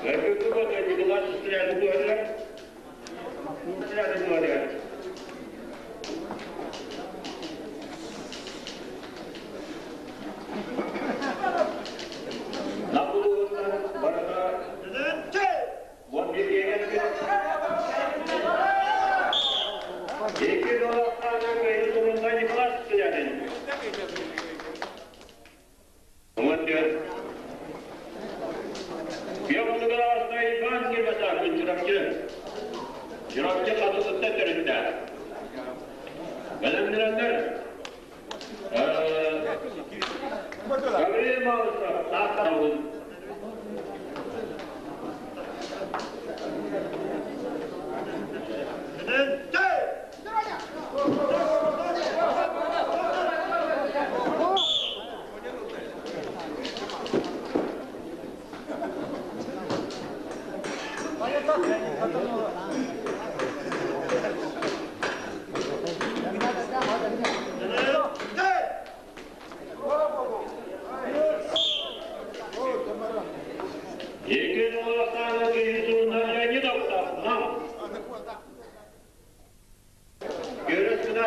Өргүккү Николай Сестряны туһалар. Сестряны туһалар. Нам улууһуттан барыта 11 Екі жолақтарынан кайы турунда Николай Сестрянин. Командир. Петр Иван Кирбасакин Чурапчы. Чурапчы хатытытта төрүттэ. Бэлэмнирэллэр. Гаврил Малышев Таатталын. Екі жолақтарынан кайы турунда Леонид Нам. Görüsün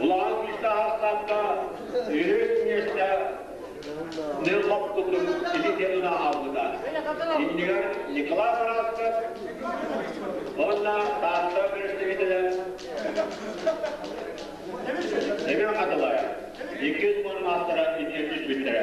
Улахан күүстээх үһүс миэстэ ныллап курдук илитиэнэ аалбыта. Иннигэр Николай Тарасов, уонна Таатта представителэ Семен Хатылаев. Иккис маастара итиэн түспүттэрэ.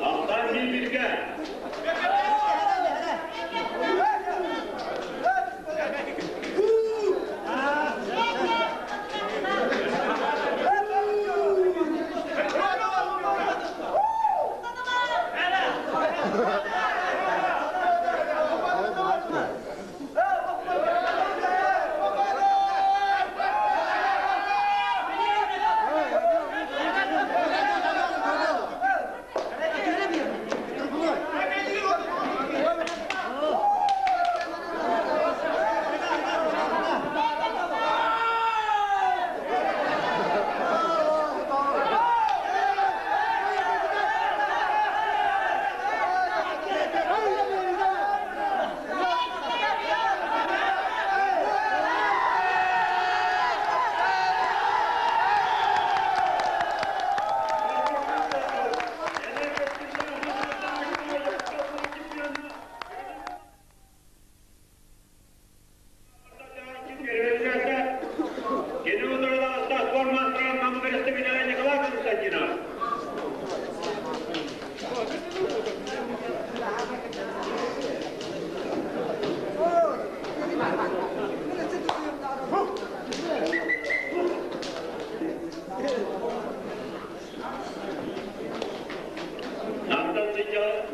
Alttan bir birge.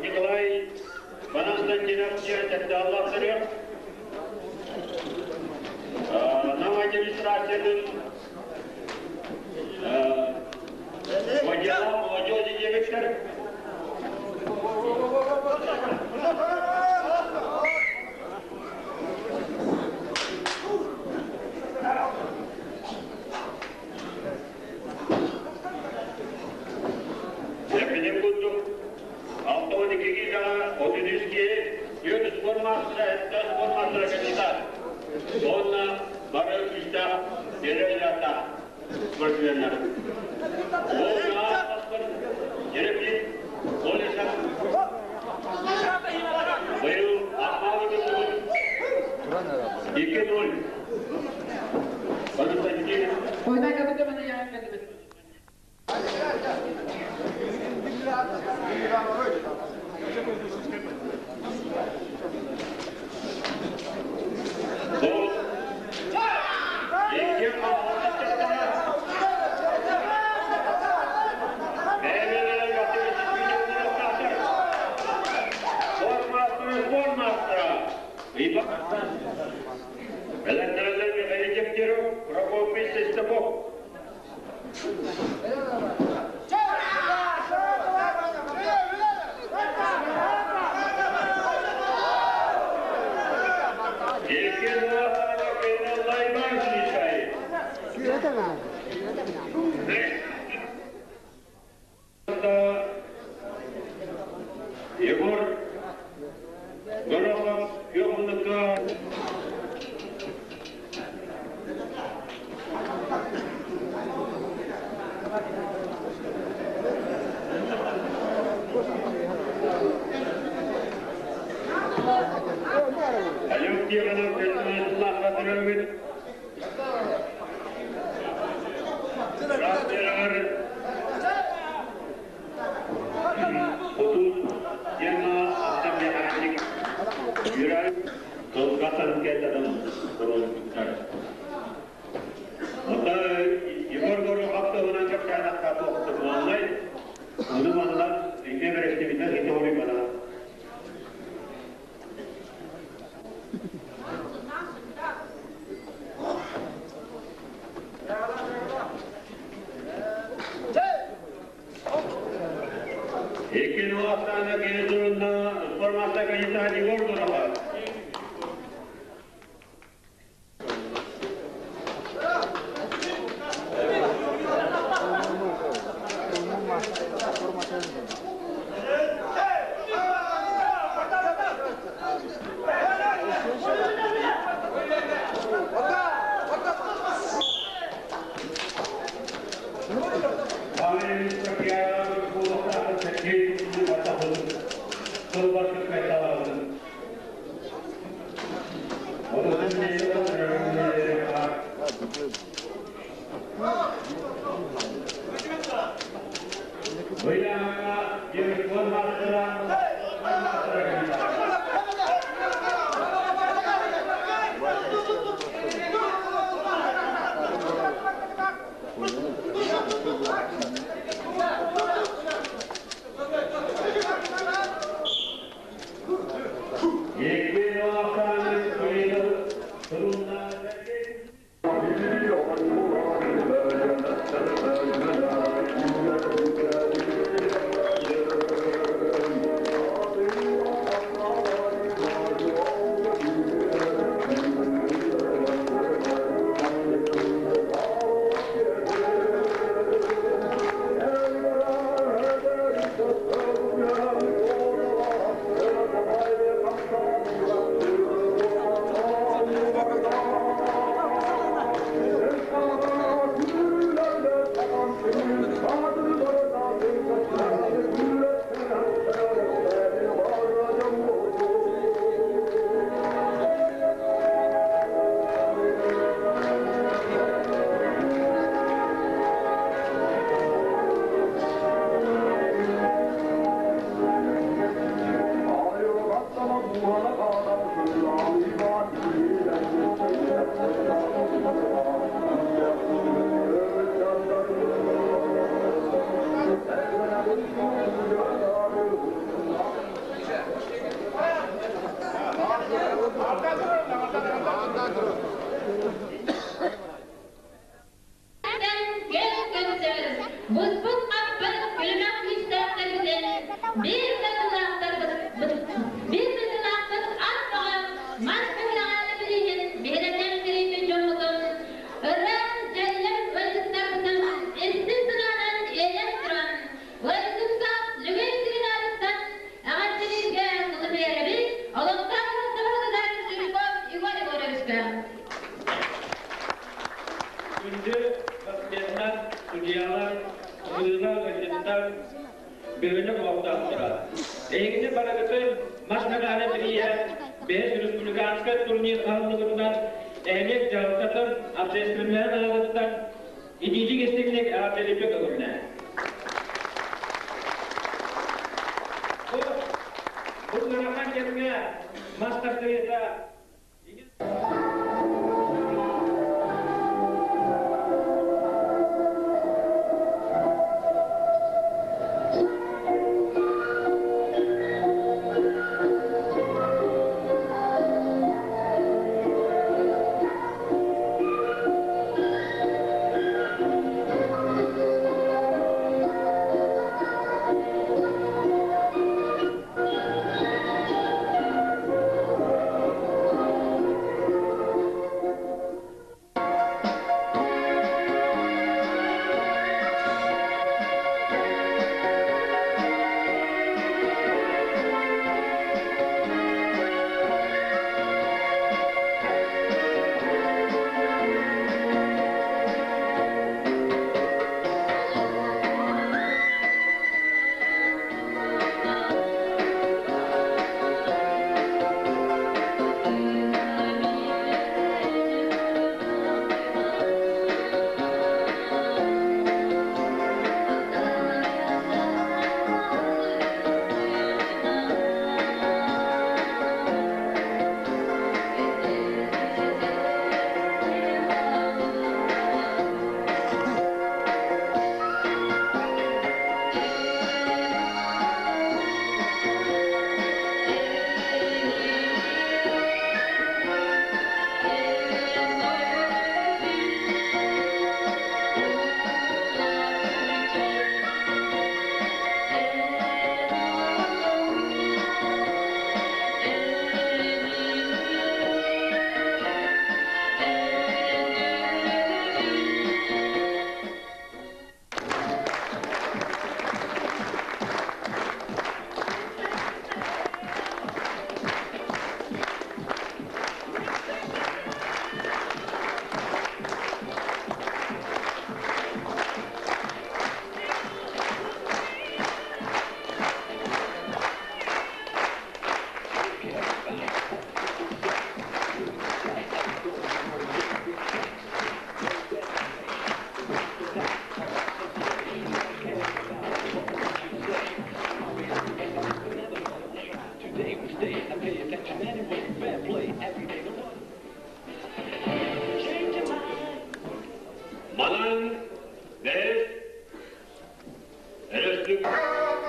Николай Константинов Аллах Нам администрациянын отдела молодежи директор. Epinin kurduk. 6-12 daha 32 yön spor master, spor master kandidat. Sonra barı күүстээх дьиэлээх спортсменнар. Дьэрэмин Колесов быйыл Ахмалыгы 2-0. Константин. Прокопий Сестепов. Егор Горохов Йоханныка Алёк Тихонов Петрович Хатыревич Егор Горохов туһунан кэпсээн туохтугуоннай, ону манна икки бэрэстэбитэл хитори бана. Икки нуастаана кини турунна формата кайыта Егор Горохов. Күндү спортсменнар, судьуйалар, ыҥырыылаах ыалдьыттар, бөһүөлэк олохтоохторо! Эһигини барыгытын мас награда бирииһэ бэһис республиканскай турнир аһыллыбытынан нэһилиэк дьаһалтатын общественнай аатыттан итиитик истиҥник эҕэрдэлииргэ көҥүллээ. Бу бу ыарахан кэмҥэ мас тардыһыыта Манан бэһис өрөспүүбүлүкэ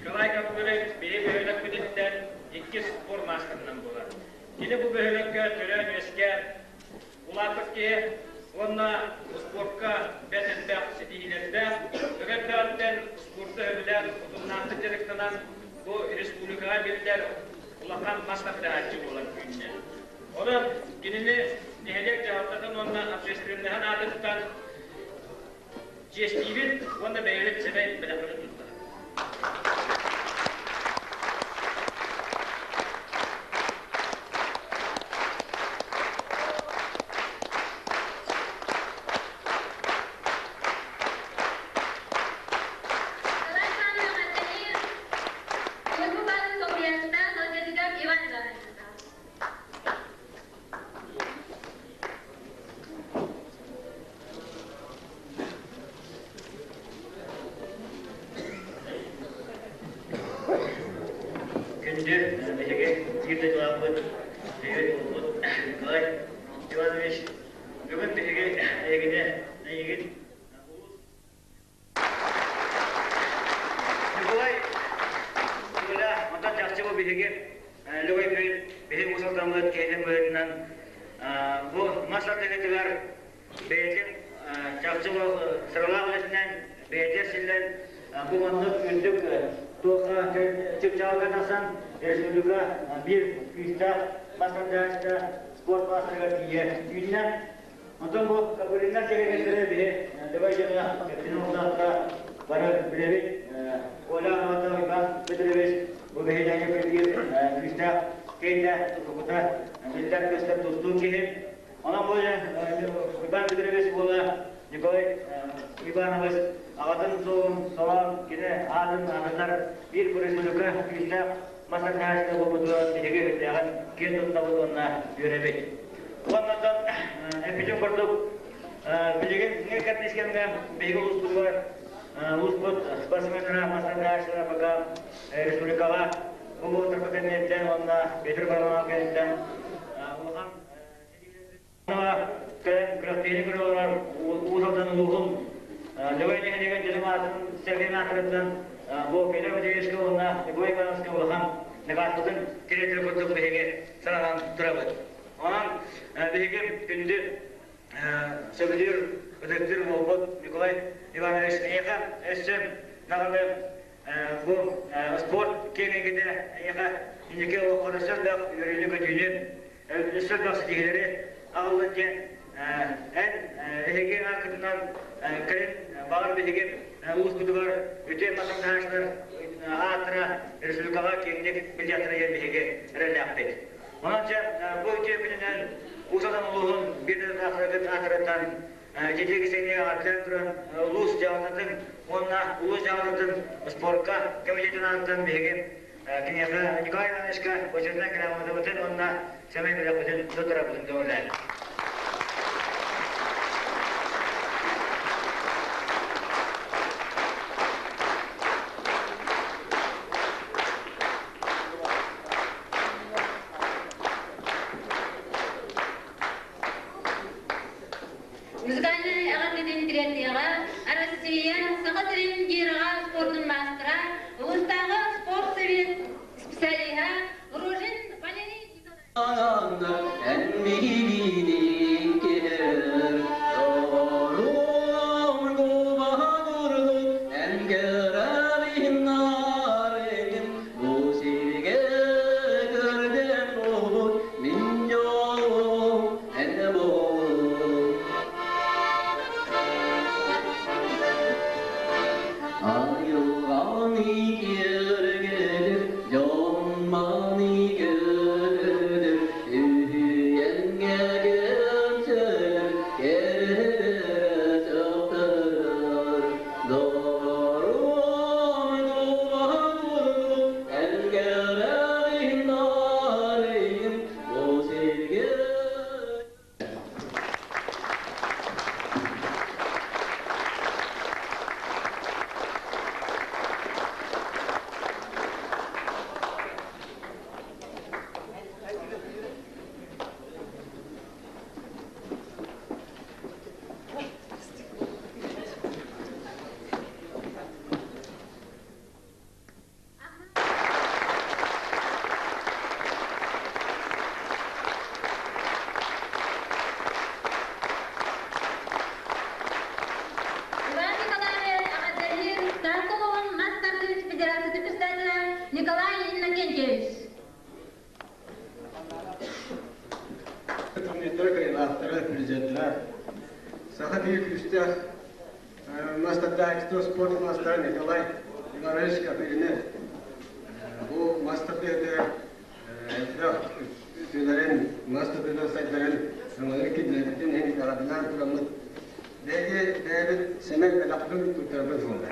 Николай Гаврилович биһи бөһүөлэкпититтэн иккис спорт маастарынан буолар. Кини бу бөһүөлэккэ төрөөн-үөскээн улааппыт киһи уонна успуорка бэрт элбэх ситиһиилэрдээх, өрө эрдэҕиттэн спорду сөбүлээн утумнаахтык дьарыктанан бу республикаҕа биллэр улахан мас тардыһааччы буолан үүннэ. Онон кинини нэһилиэк дьаһалтатын уонна общественноһын аатыттан чиэстиибит уонна бэйэбит сэмэй бэлэхпитин туттарабыт. Күндү биһиги биир дойдулаахпыт, өйүн булбут Николай Иванович, бүгүн биһиги эйигини, эйигин Николай Коля, онтон чахчы бу биһиги Лөгөй күн биһиги мусалтаммыт киһитин быһыытынан бу мас ардыгытыгар бэйэтин чахчы сыралаах үлэтинэн бэйэтигэр силлэн бу маннык үрдүк туохха чыпчаалга тахсан республика биир күүстээх мас тардыһааччыта спорт маастарыгар тиийэ үүннэ. Онтон бу Копыриннар дьиэ биһи Лөгөй дьоно кэптин олохтоохторо бары билэбит. Коля аҕата Иван Петрович бу биһи дьаҥҥа биир күүстээх киһитэ, тутукута биллэр-көстөр тустуу киһи. Онон бу Иван Петрович уола Николай Иванович аҕатын суолун солоон кини аатын аататар биир республика күүстээх мас тардыһааччыта буолбутугар биһиги үрдээҕин киэн туттабыт уонна үөрэбит. Уоннаттан эппитим курдук билигин ҥэ кэрдиис кэмҥэ биһиги улууспутугар улууспут спортсменнара мас тардыһааччылара пока республикаҕа бу Тарба кэнниттэн уонна Петр Баранов кэнниттэн улахан Кэлэн күрэхтэһиини көрө олорор Уус Алдан улууһун Лөгөй нэһилиэгин дьонун аатын Сергей аатырыттан бу Петр Матвеевичка уонна Николай Ивановичка улахан накааспытын тириэрдэр курдук биһиги сананан турабыт. Онон биһиги күндү сөбүлүүр, ытыктыыр уолбут Николай Иванович эйиэхэ өссө даҕаны бу спорт киэҥ эйгэтэ эйиэхэ инники олоххор өссө элбэх үөрүүнү-көтүүнү өссө элбэх ситиһиилэри аҕаллын диэн эн эһиги ааккытынан кэлин баҕар биһиги улууспутугар үтүө масамнаһааччылар ааттара республикаҕа киэҥник билиэхтэрэ диэн биһиги эрэллээхпит. Онон дьэ бу үтүө күнүнэн Уус Алдан улууһун биир аатырыттан ититик сэниэ ааттаан туран улуус дьаһалтатын уонна улуус дьаһалтатын спорка комитетин аатыттан биһиги киниэхэ Николай Ивановичка бочуотунай грамотабытын уонна сэмэй бэлэхпитин туттарабытын көҥүллээн. Музыкальнай эҕэрдэтин тириэрдиэҕэ Россия Саха сирин гираҕа спордун маастара, улуустааҕы спорт совет специалиһа Рожин Валерий Николаевич. Эн миигин киһир, Доҕорум кубаһа эн кэрэлиһин нарыгын, Бу сиргэ көрдөн буолбут мин дьолум эн буол. Айылҕаны киэргэтэр, дьон-маны көрдөр, үһүйэҥҥэ кэпсэнэр, кэрэ сөхтөрөр. Доҕорум дууһам эн кэрэҕин нарыйын, бу сиргэ Иван Николаевич эҕэрдэлиир Таатта улууһун мас тардыы федерациятын председателэ Николай Иннокентьевич. Турнирдара кыайыылаахтара, президеннара Саха биир күүстээх мастардааччы спорт маастара Николай Иванович Копырины бу мастер-тыатыгар элбэх үтүөлэрин, мастер-тыатыгар сайдарын өҥөлөрүн киллэрбитин иһин эҕэрдэлээн тураммыт биһиги бэйэбит сэмэй бэлэхпин туттарбыт буолла.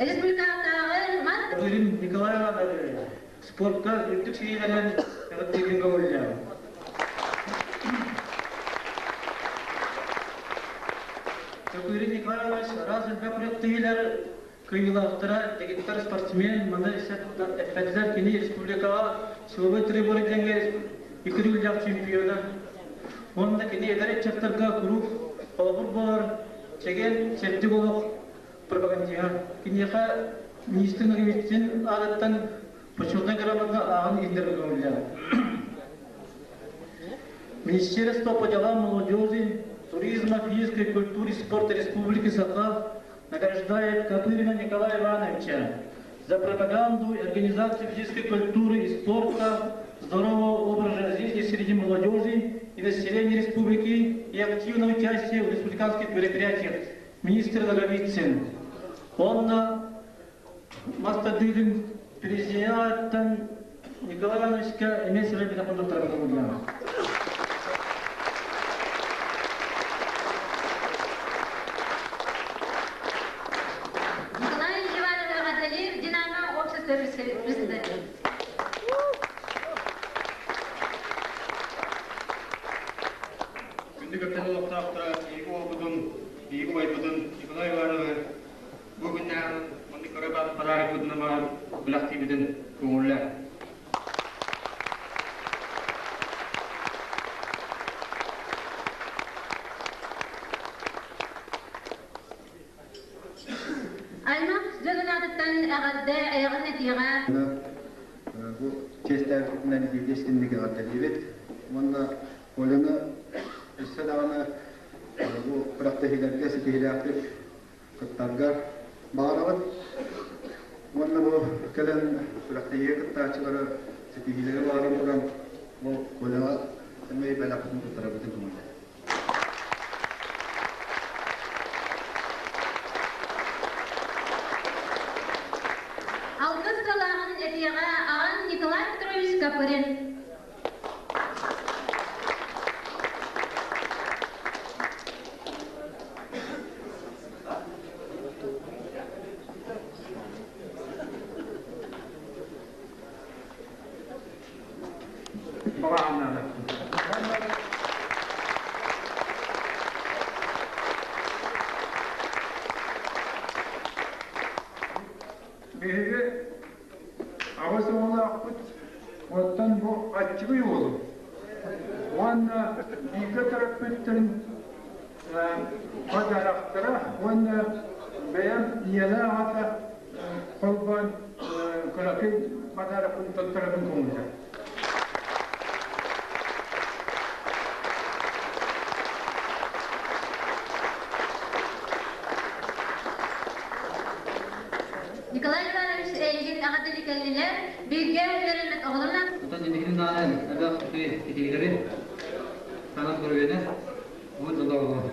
Республикатааҕы мас Николай Иванович, спортка үрдүк ситиһиилэринэн эҕэрдэлиирин көҥүллээҕин. Копырин Николай Иванович араас элбэх күрэхтэһиилэр кыайыылаахтара, дэгиттэр спортсмен, маны эппэтилэр кини республикаҕа силовой триборы диэҥҥэ икки төгүллээх чемпиона. Уонна кини эдэр ыччаттарга куруук холобур буолар, чэгиэн, чэбдик олох пропагандиһа. Киниэхэ министр Ноговицын аатыттан почетнай грамота ааҕан иһиллэргэ көҥүллээх. Министерство по делам молодежи, туризма, физической культуры и спорта Республики Саха награждает Копырина Николая Ивановича за пропаганду и организацию физической культуры и спорта, здорового образа жизни среди молодежи и населения республики и активное участие в республиканских мероприятиях. Министр Наговицын. Онно мастардыырын президенттан Николай Ивановичка эмиэ сибэ билэ кондуктора Николай Иванович Гадалиев, Динамо общество председатель. Күндү көптөн олохтоохторо, биһиги уолбутун, биһиги убайбытын Николай Ивановы бу күннээҕи маннык көрө подарокпытын ымаан бэлэхтиибитин көҥүллээ. Аймах дьонун аатыттан эҕэрдэ эйэҕин этиэҕэ. Бу чиэстээбитинэн бииргэ истинник эҕэрдэлиибит. Уонна Оляны өссө даҕаны бу күрэхтэһиилэргэ ситиһиилээхтик кыттаргар баҕарабыт. Уонна бу кэлэн күрэхтэһиигэ кыттааччылары ситиһиилэри баҕаран туран бу Коляҕа сэмэй бэлэхпитин туттарарбытын көҥүллээ. Алгыс тылааҕын этиэҕэ аҕаҥ Николай Петрович Копырин. Биһиги аҕыс оҕолоохпут, оттон бу аччыгый уолум уонна бииргэ төрөппүттэрин бадарахтара уонна бэйэм ийэлээх аҕата холбоон кыракый бадарахпын туттарабын көҥүлэ. Николай Иванович эйигин эҕэрдэлии кэллилэр, бииргэ үөрэммит оҕолорунан. Оттон инникитин даҕаны элбэх ситиһиилэри, саҥа көрүөнэ, уһун дьоллоох олоҕу.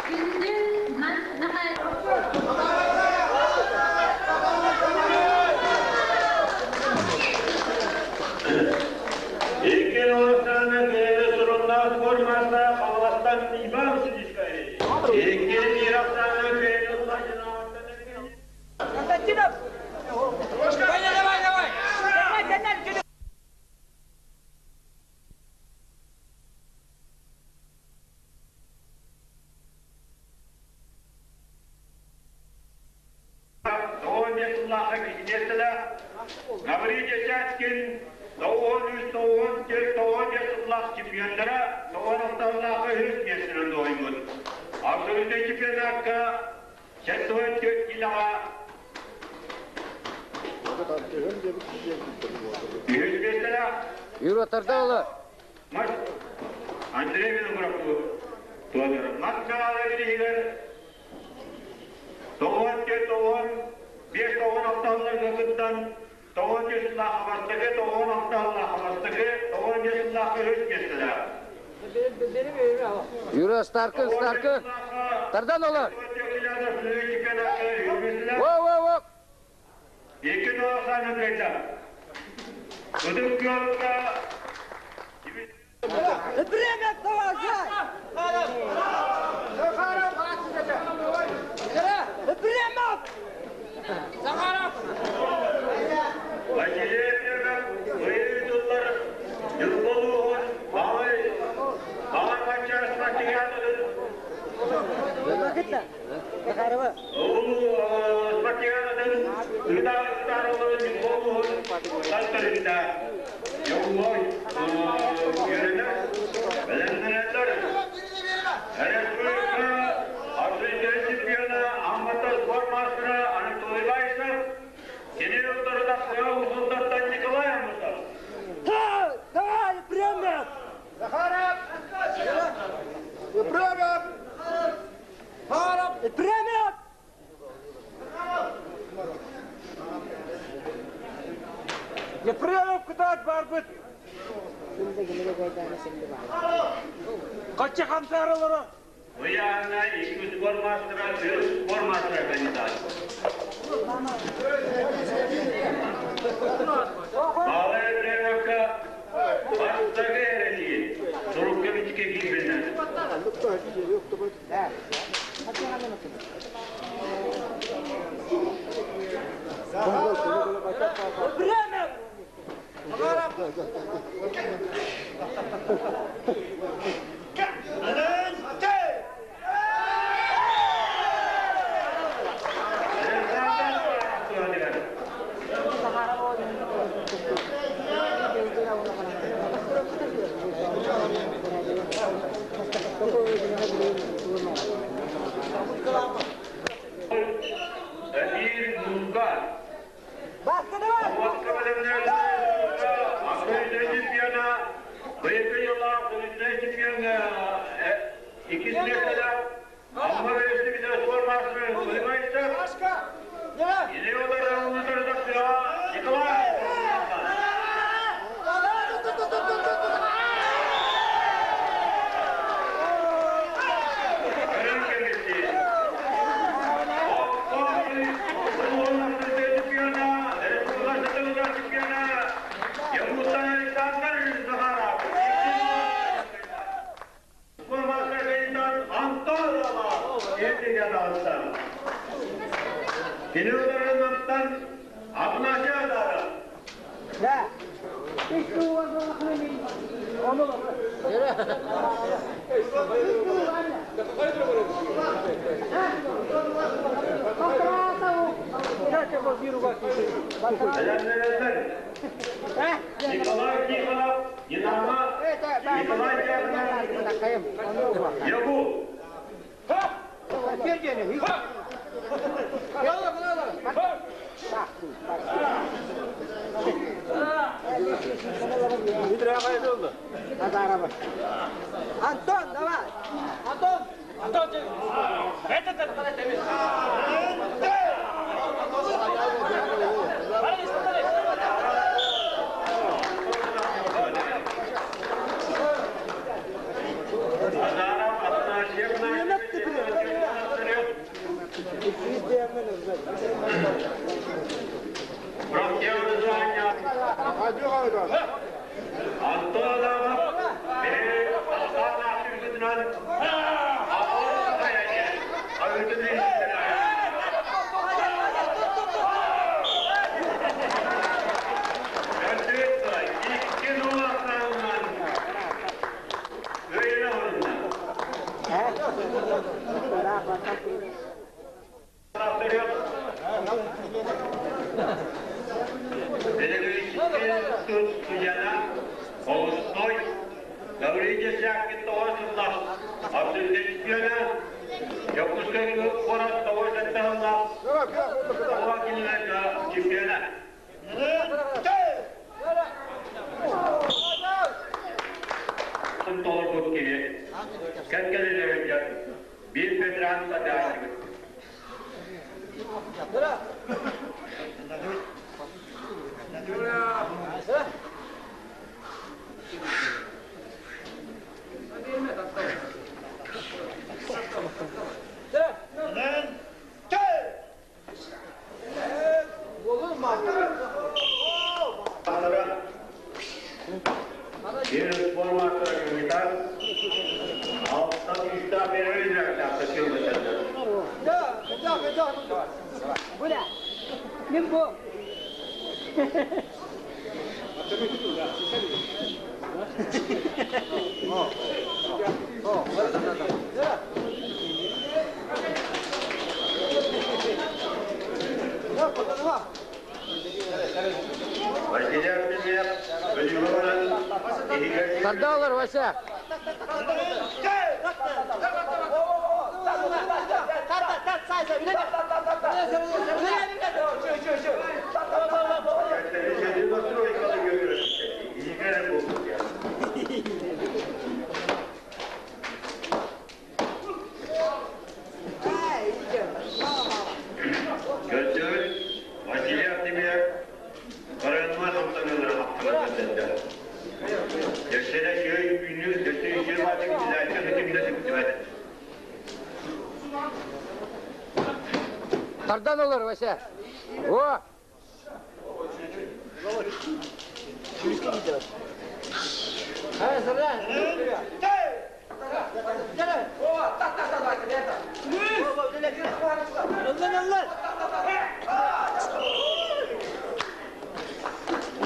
Күндү мас Икки олохтоно кыайыы суруннаах формаста Хаҥаластан Иван Сидишкай. Икки Мирахтана кыайыы Константинов! Давай, давай, давай! Давай, Тоҕо киһиниэстэлээх Гаврил Десяткин тоҕуон үс, тоҕуон төрт, тоҕуон биэс сыллаах чемпионнара тоҕуон алталаахха үһүс миэстэнэн дуоһуйбут. Абсолютнай чемпионатка 74 килоҕа үһүс миэстэлээх Юра Тардала. Мас Андрей Винокуров туонар. Мас Михайлович иһигэр Тоҕуон түөрт тоҕуон биэс тоҕуон алта сылларга кыттан, тоҕуон түөрт сыллаахха бастакы, тоҕуон алта сыллаахха бастакы, тоҕуон биэс сыллаахха үһүс миэстэлээх. Юра, Старкын, Старкын! Тардан олор! Во-во-во! Екі тоғыз кайда. Ыдык кыалга Время продолжай! Спартианатын ытаар олорун болуһун талтарыта Явлой үөрэнэр бэлэмнэнэллэр. Республика Арсений чемпиона, Аммата спорт мастера Анатолий Баишев, кини утарыта Усундаттан Николай Аммосов. Давай, премия! Захаров! Премия! Премия! Ефремов кытаат барбыт. Качча хамсааралара. Ыйааһына икки спорт мастера, үс спорт мастера кандидат. Павел Ефремовка бастакы эрэнии сурукка бичикке киирбиннэ. Время! Эмир Мунга. Чемпиона, быйылгы йыллаах чемпион иккис миэстэлээх Амма Республикатын спорт мастера Кулибаевтар. Николай. Кинилериннан Абнажа Да. Николай Тихонов, Динамо, Николай Тихонов, Ягу. Антон, давай! Антон! Антон, это Азаров, Афанасьевна, Антонов, Астана Түргүтүнөн, Олустой, Гаврил Десяткин тоғыз Абдулдин чемпиона, Якутскай город тоғыз Тоға чемпиона. Толор кеге. Кәткелелер bir veteran adayı. Bir formatlara komitat, alttan üstten bir Бля, Мимбо. Тарда олор, Вася. Gördüğün Василий Артемьев баранма тоқтанылар хақтырды. Дөссене шөй үнү, дөссене шөй баты күтіләйті, күтімді күтімді. Тардан олор, Вася. О!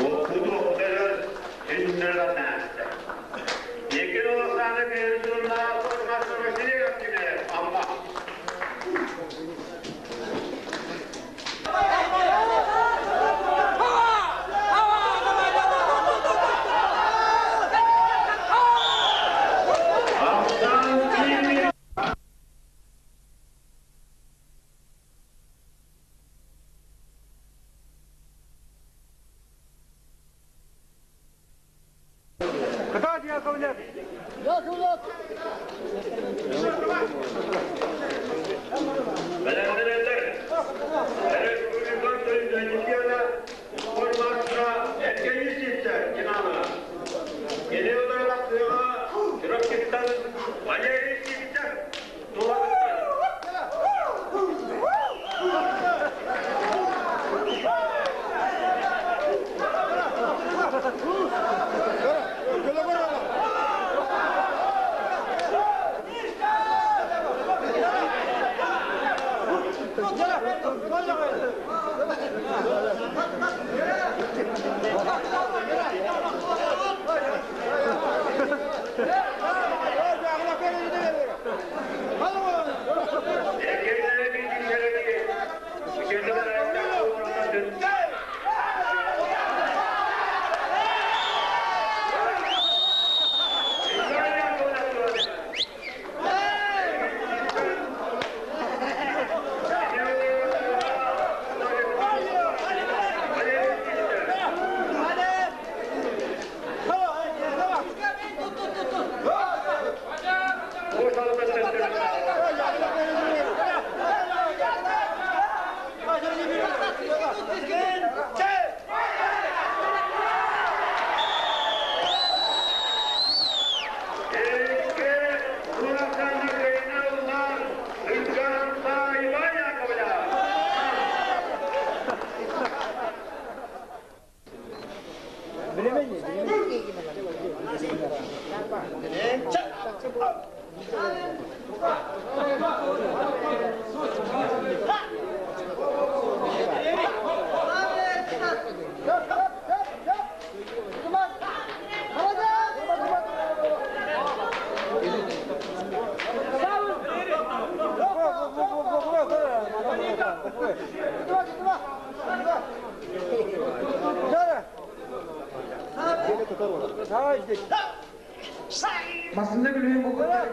Okudu okudu, hündürden näste. Yekin olasana mevzunlar sorması Василий Артемьев, amma. Belendirenler, Respublikan Sözleşmesi'yle formasına erken hissetler kinanı. Geliyorlar aklına, Türkçükten, Valeri Sivit'ten, Dolak'tan. Erkenlere bir düşerek, Mükemmel ayakta olmaktadır. Masında gülüyor bu kadar.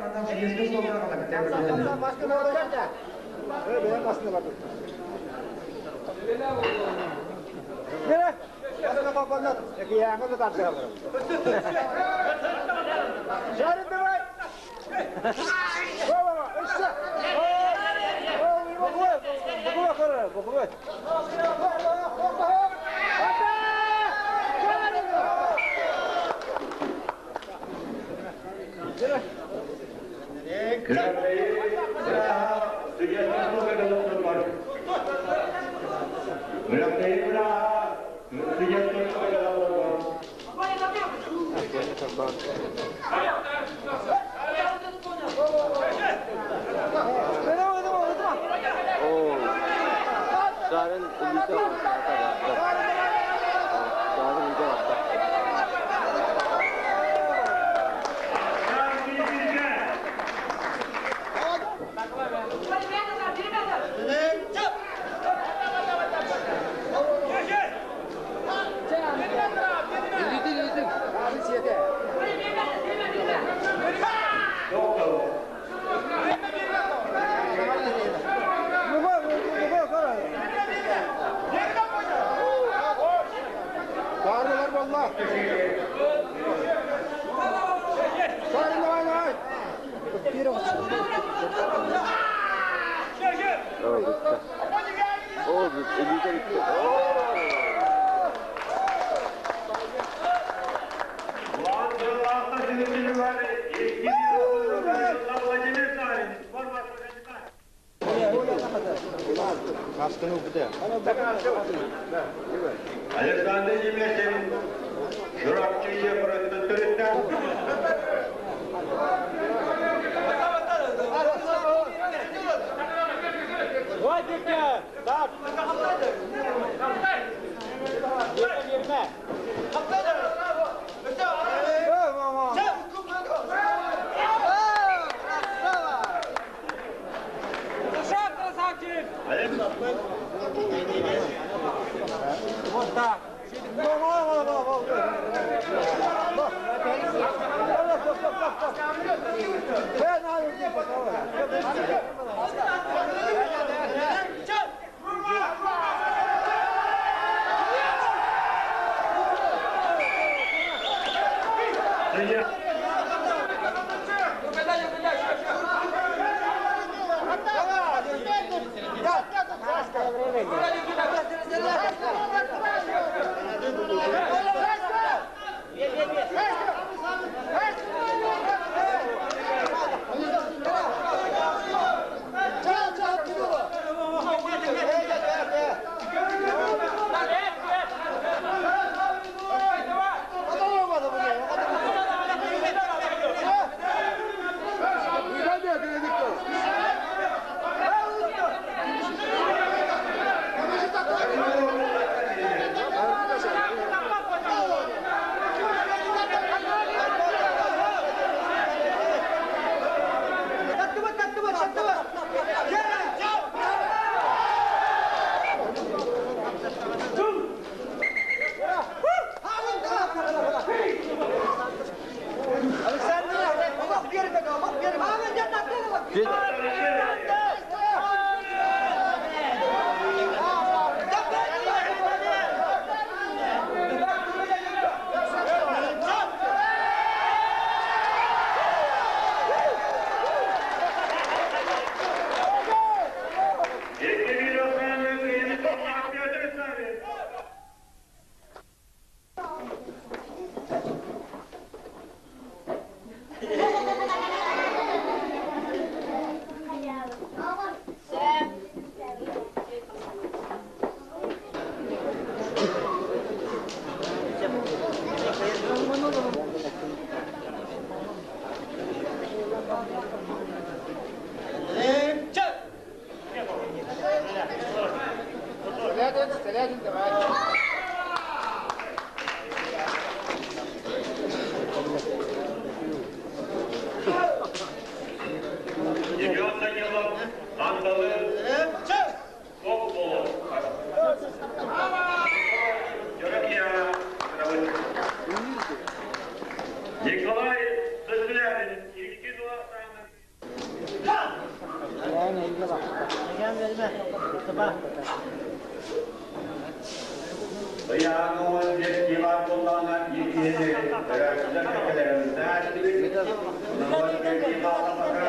Александр Емесин, Чурапчы Чепарыттан төрүттэн. Вадика! Так! Yerine, Вот так. Николай Сысылянин, Ильгизова. Ыйааҥҥа детскийлар буоллаҕына иккиһини өрөөччүлэр кэккэлэринэн этибит. Онон кэлии хааллаҕа.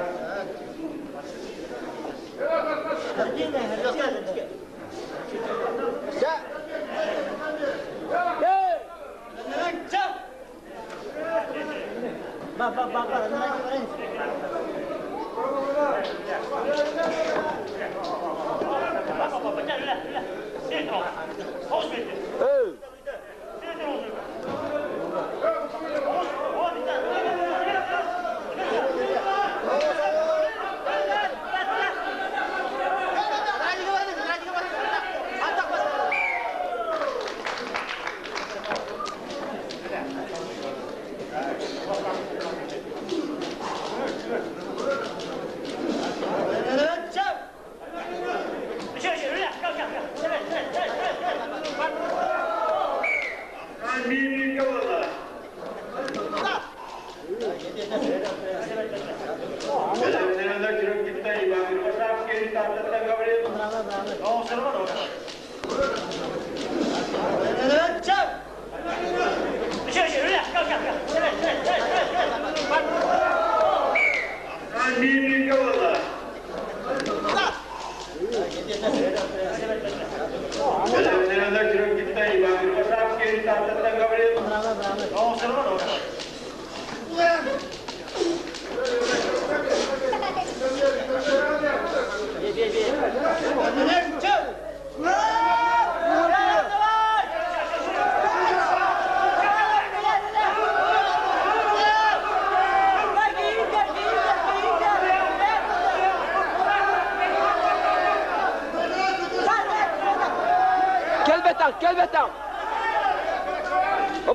Кэлбэтэх, кэлбэтэх.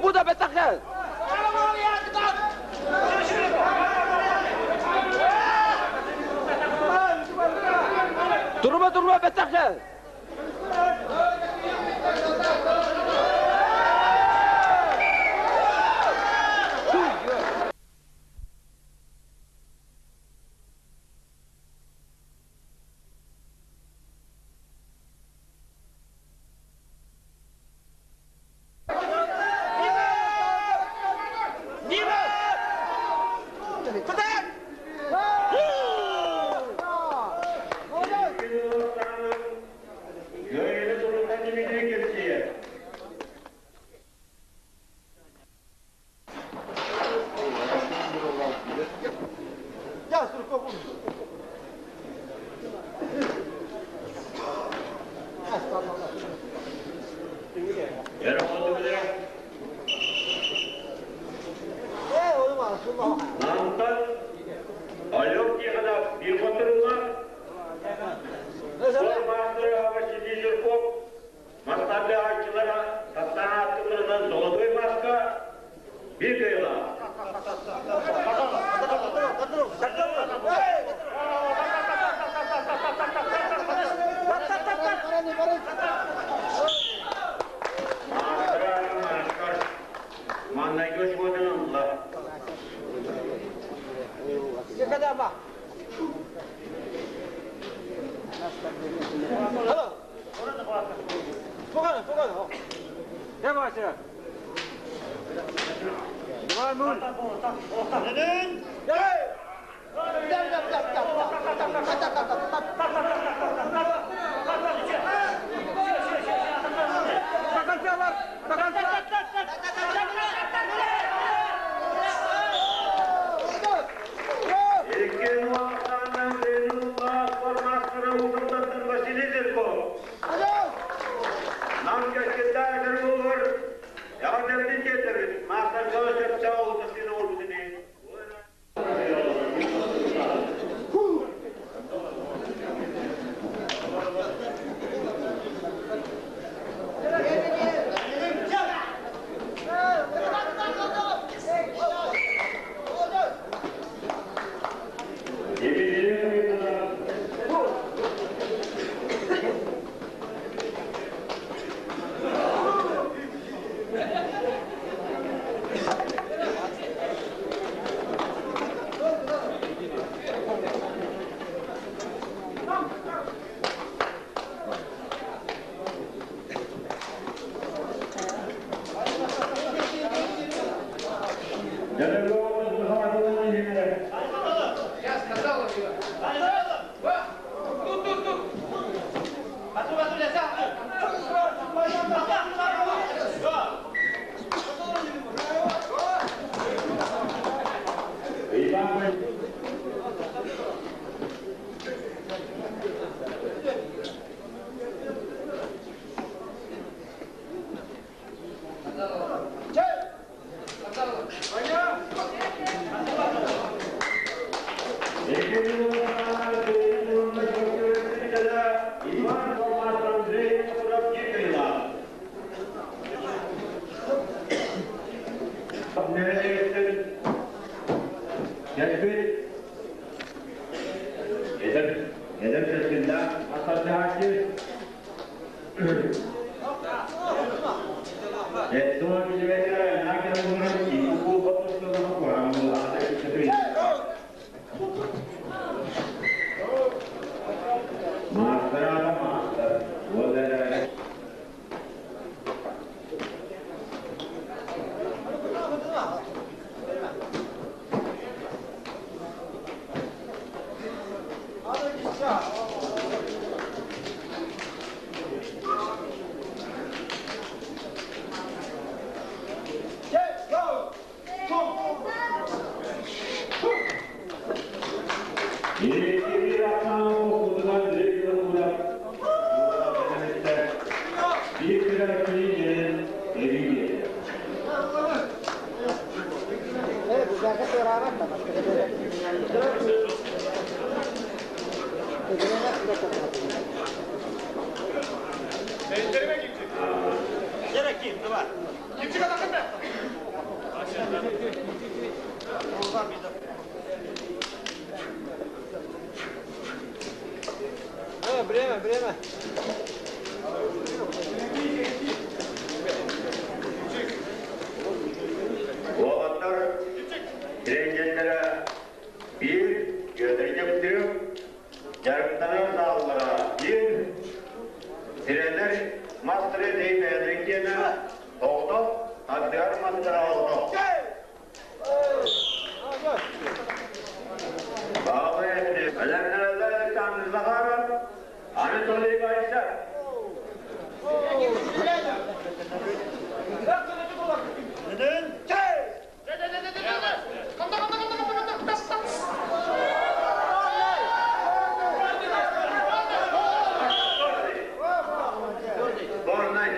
Бу да бэтэх кэл. Турума, турума, бэтэх кэл. Намтан Алёк Тихонов bir oturumla Spor masterı Василий Жирков Мастарды аччылара таптаан ааттыларынан золотой маска bir кыйла. Манна көш отынылла. Иккен уақытаннан Зейнулла спорт мастеры Василий Зерков. Нам кәскеттәгер булыр. Яғдәбдин кетебит. Мастер Жосеп Чаул тасины олбудини. Время, время. Уолаттар тренердэрэ биир Георгий дьарыктанар сааллара биир тренер мастера деймэдин диэнэ оҕото тардыар мастера оҕото. Баҕа Александр Александр Захаров, Анатолий Борисов. Горнай.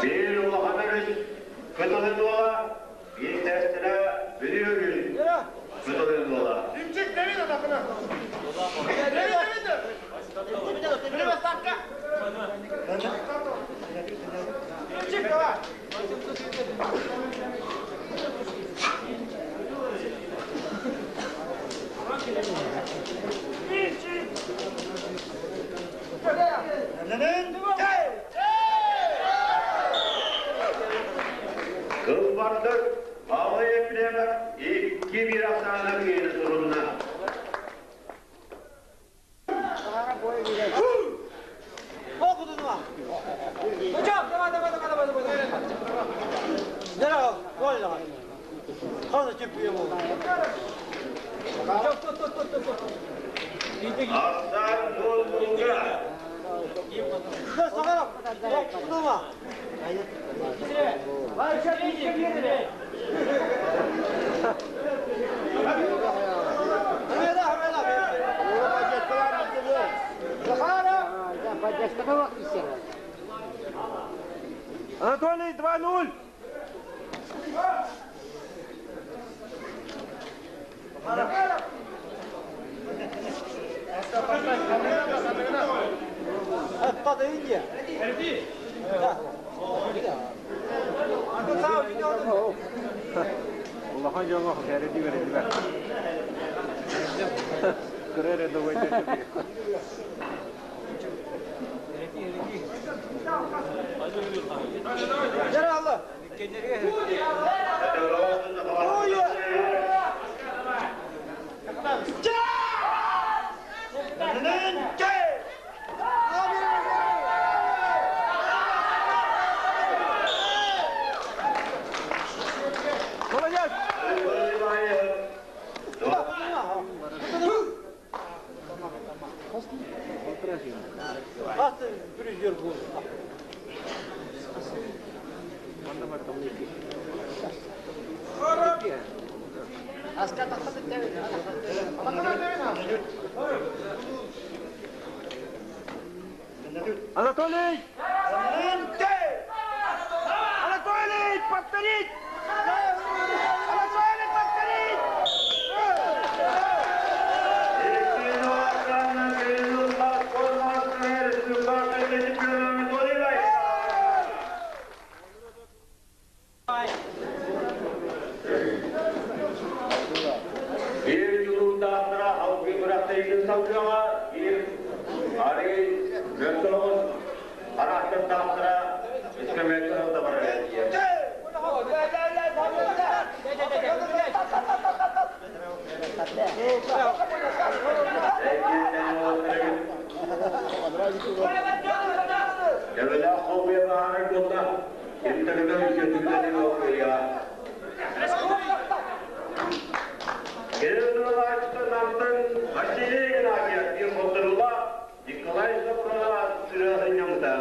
Bir улахан кытылы дуола, bir testine biliyoruz. Кытылы дуола. Kılbardık, Ağlı Ekrem'e iki bir asana kıyını sorununa. Hocam, давай, давай, давай, давай, давай. Давай, давай. Хана чемпион болды. Стоп, стоп, стоп, стоп, стоп. Aslan Bulbulga. Да, Сахаров, дома. Анатолий, 2-0! Это Индия. Да. Улахан дьоҥҥо кэрэ дивердилэр. Көрөр да Яралла. Молодец! Аты призер был. Анатолий! Анатолий, повторить! Анатолий, повторить! Bir yılında halkı bıraktığı salgıma bir arı mümkün Arahtan dağıtıra İskemet'e da var. Evvela kovya bağırır yolda. İnternet kötüleri okuyor. Василий Геннадьев bir Николай Сафронова сырыһынньамта.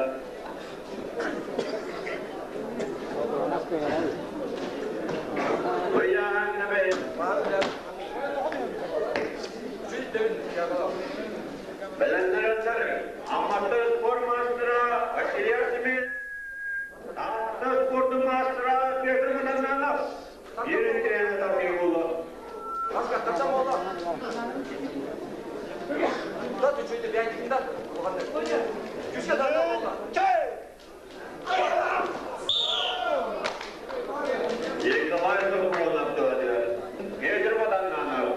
Бэлэмнэнэллэр Амматтан спорт маастара Василий Арсемен, Таатта спордун маастара Петр Мадоннанов, биирин тренер Тавригулов. Николай Соколов Петр Мадоннанов.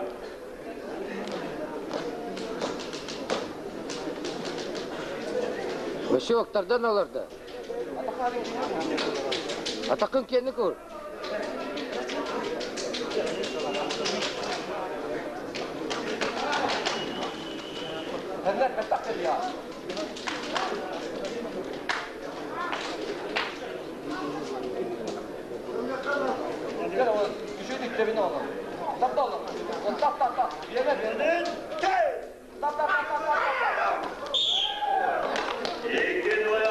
Васек тардан аларда. Атакын кені көр. Икки двое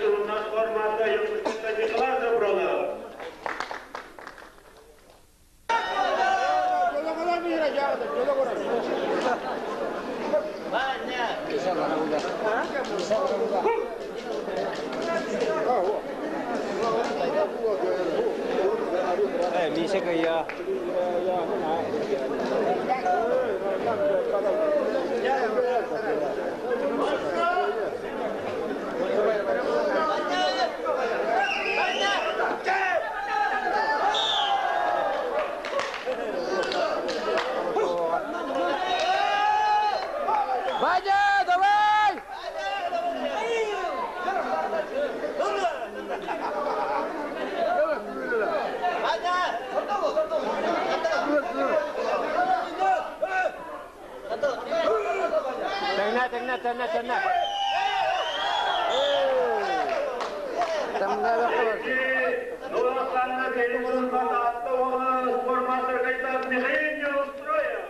туруннас формата Якутска Николай Забронов. Миша кая. Ваня, давай! Тәңнә, тәңнә, тәңнә, тәңнә. Тамга бакылар. Нурланна Кайын Таатта спорт мастер кандидат Михаил Неустроев.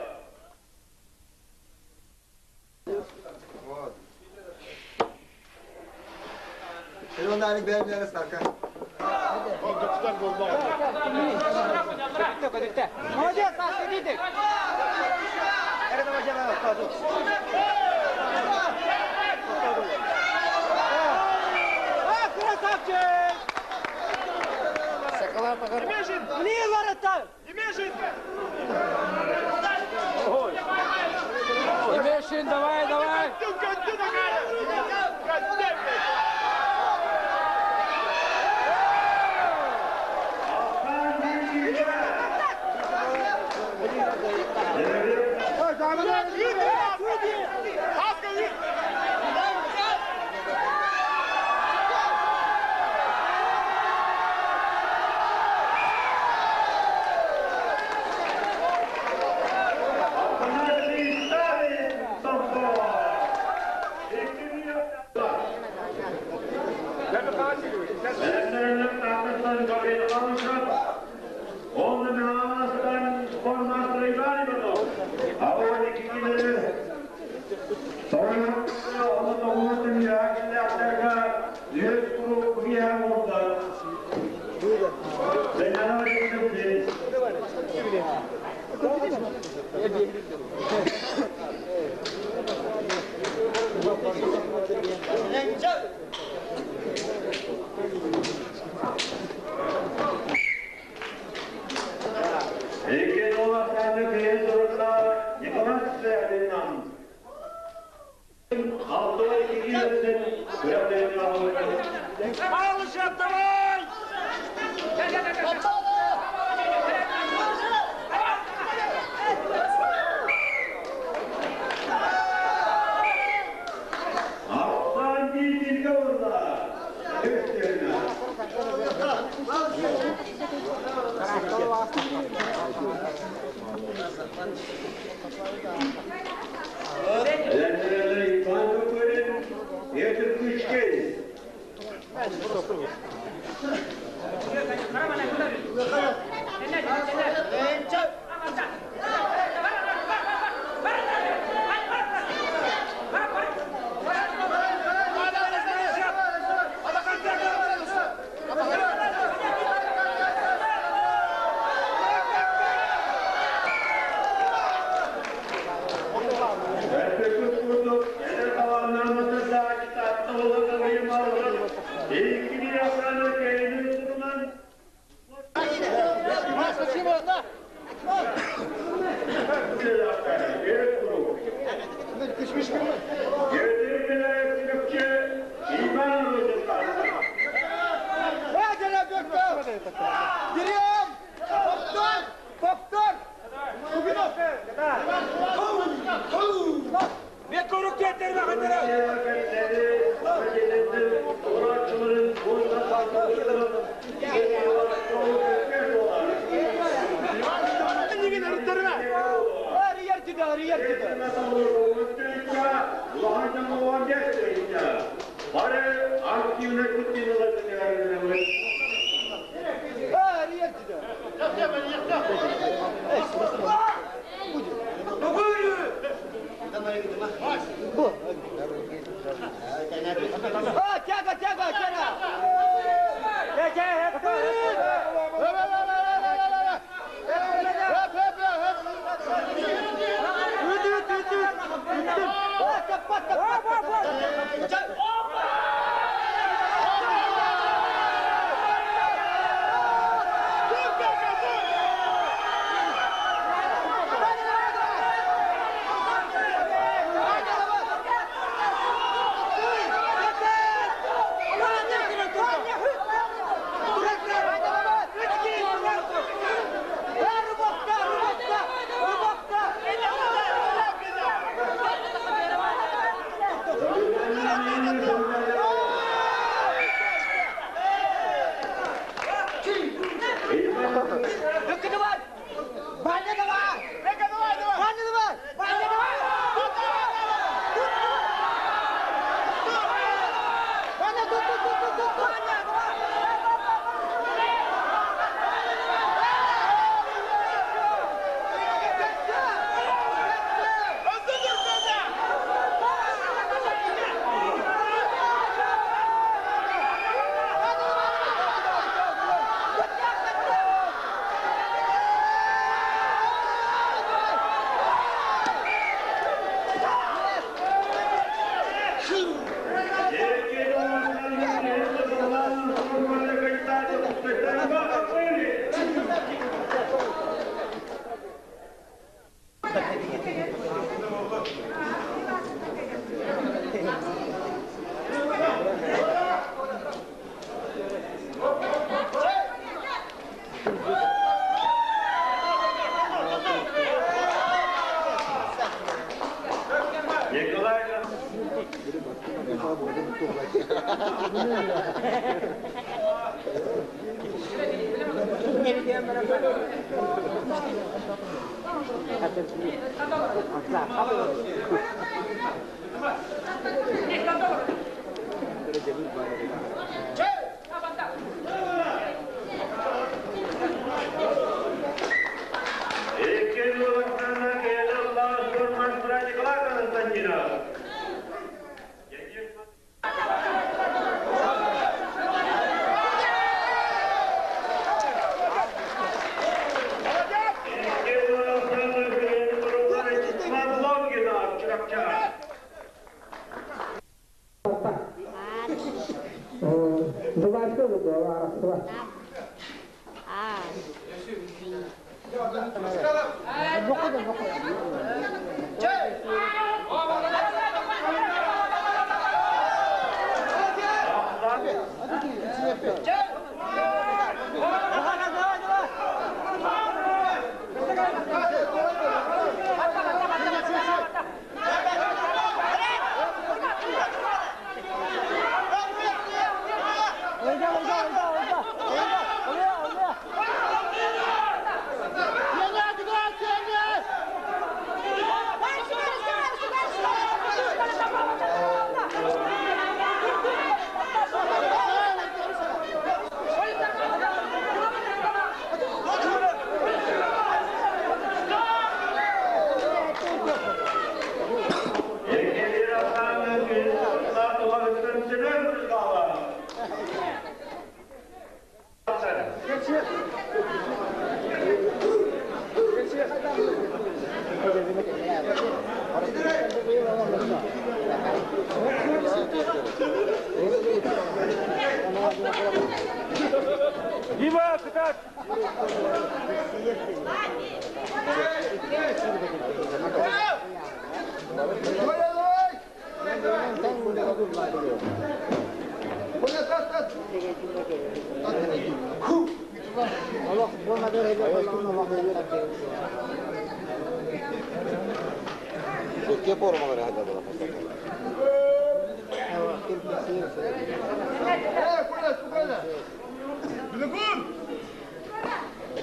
Молодец, Сашка, иди. А, красавчик! Сакала пагар. Блин, ворота! Емешин, давай, давай! Афанасий Савин, Томпо. Бэлэмнэнэллэр Тааттаттан Гаврил Камышев, Онны Михайловстан спорт мастер Иван Иванов. Ауа Никитин Сорок оны тоғызын якілләхтерге үз куру кия болды. Сенәнә жеткізді. Икки доллар кыйын турында Николай Савиннан. Алты икки Малышев, давай! Арыстан Дилге орда. Элендерелер Иван Көкөрін, Петр Күчкин.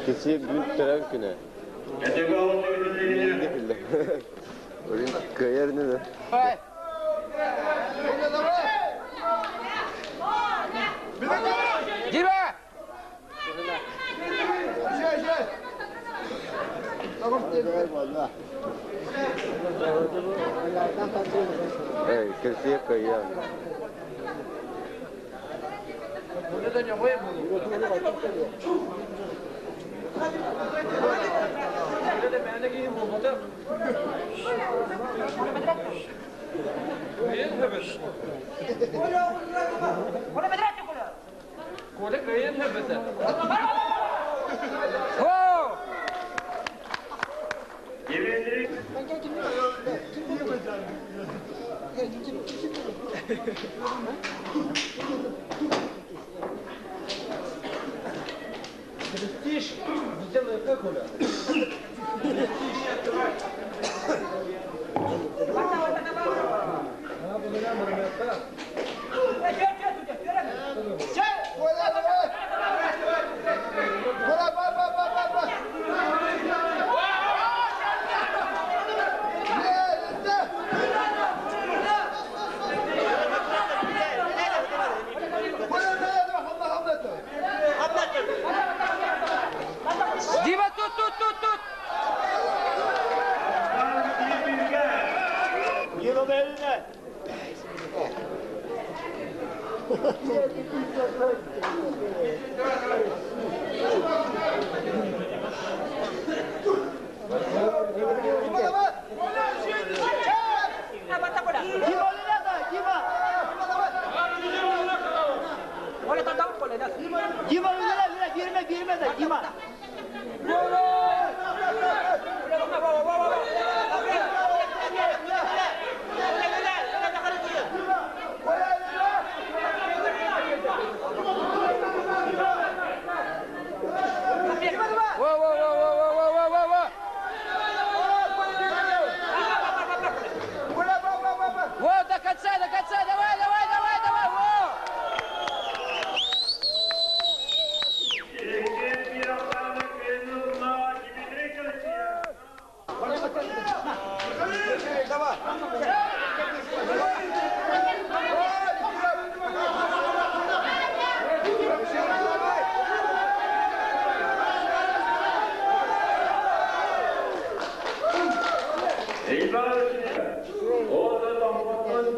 Кесие бүгүн төрөөн күнэ. Кыайар не да. Дима! Эй, кесие кыайар. Престиж сделай как Оля? Дима, тут, тут, тут, тут! Во-во-во-во-во-во-во-во! Вот, до конца, давай, давай, давай, давай, во!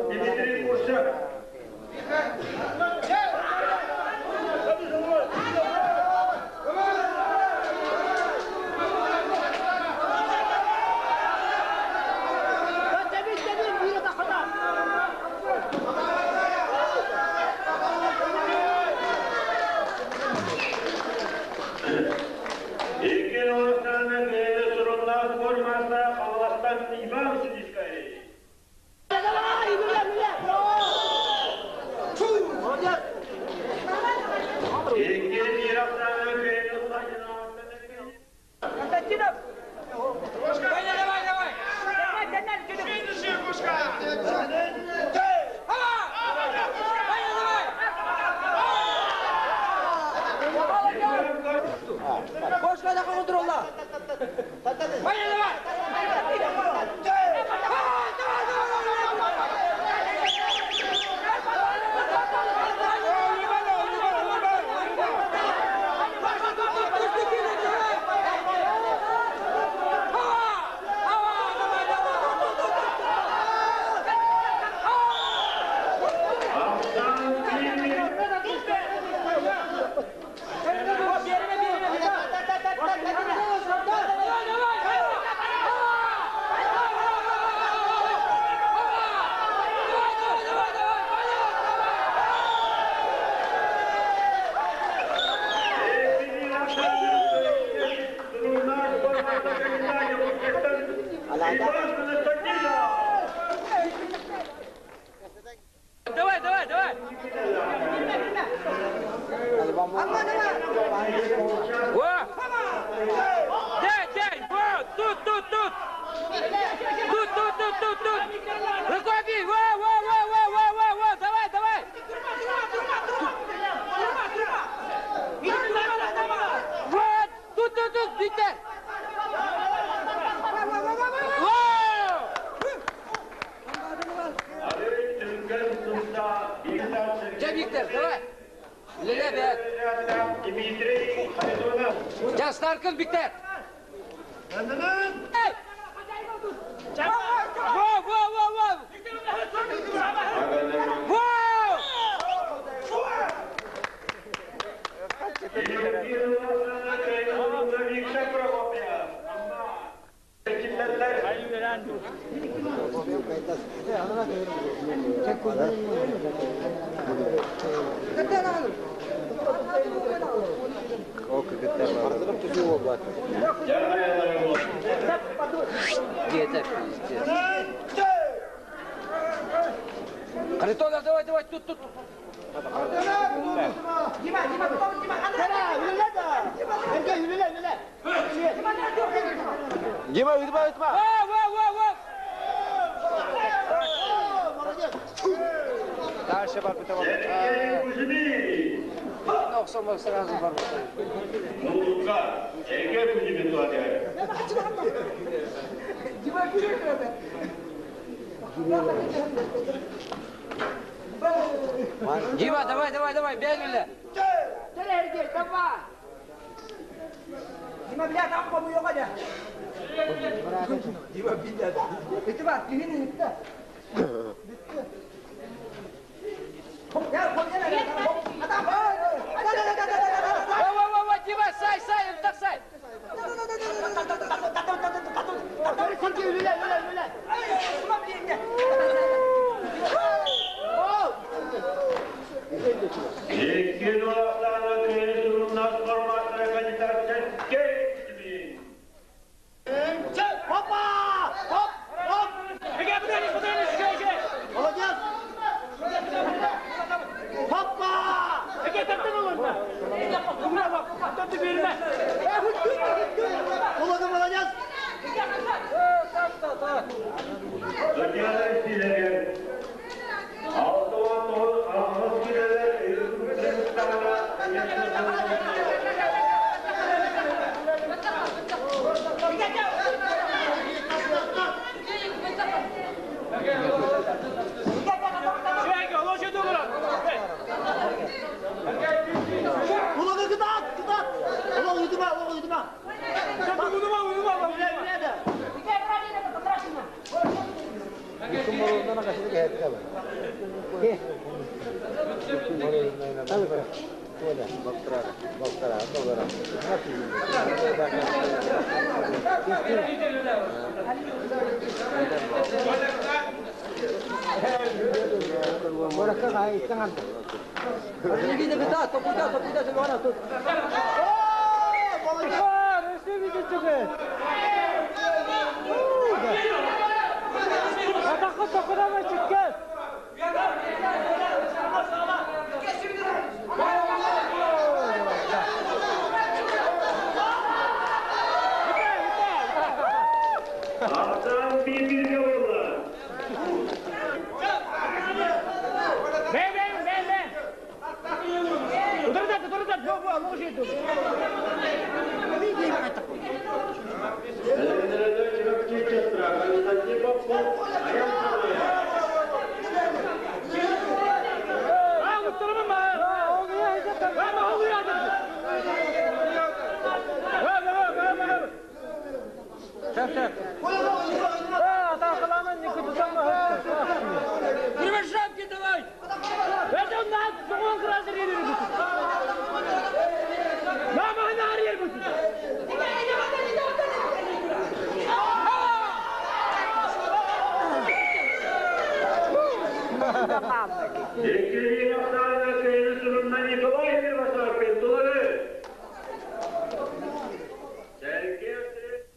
Дмитрий Курсак. Давай, давай, давай! Кошка да контрола. Давай, давай! Давай, давай, давай! Во! Дай, дай! Во! Тут, тут, тут! Тут, тут, тут, тут, тут! Рукой бей! Во, во, во, во, во, во, во! Давай, давай! Виктор, давай! Леле, бэт! Дмитрий Харитонов. Жастаркын, Виктор! Эй! Во, во, во, во! Во! Где-то пиздец. Харитонов, давай, давай, тут, тут. Дима, ыытма, ыытма! Во, во, во, во! Дальше бар, бите бар. Сергей Кузьмин. Охсом сразу бар. Мулдука. Сергей Кузьмин туады. Дима, давай, давай, давай, бегали. Во, во, во, во, Дима, сай, сай, так сай. Екі олақтаны күйені спорт кандидат Сергей Кузьмин. Судьялар истилерге. Алты он тоғыз ағыз келелер Ақтан bir oldu. Константин Попов, Аян Кривошапки давай! Ekili Aksaray'da köyünün sonunda Nikolay Mirvasak Doları. Sergi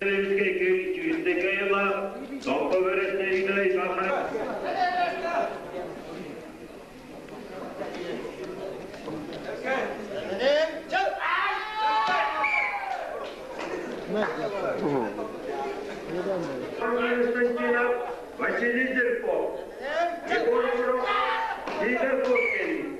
Köyündeki Tompa Verestey'de İslam'ın Константинов, Василий Зерков, Егор Муров, Игорь Кошкин.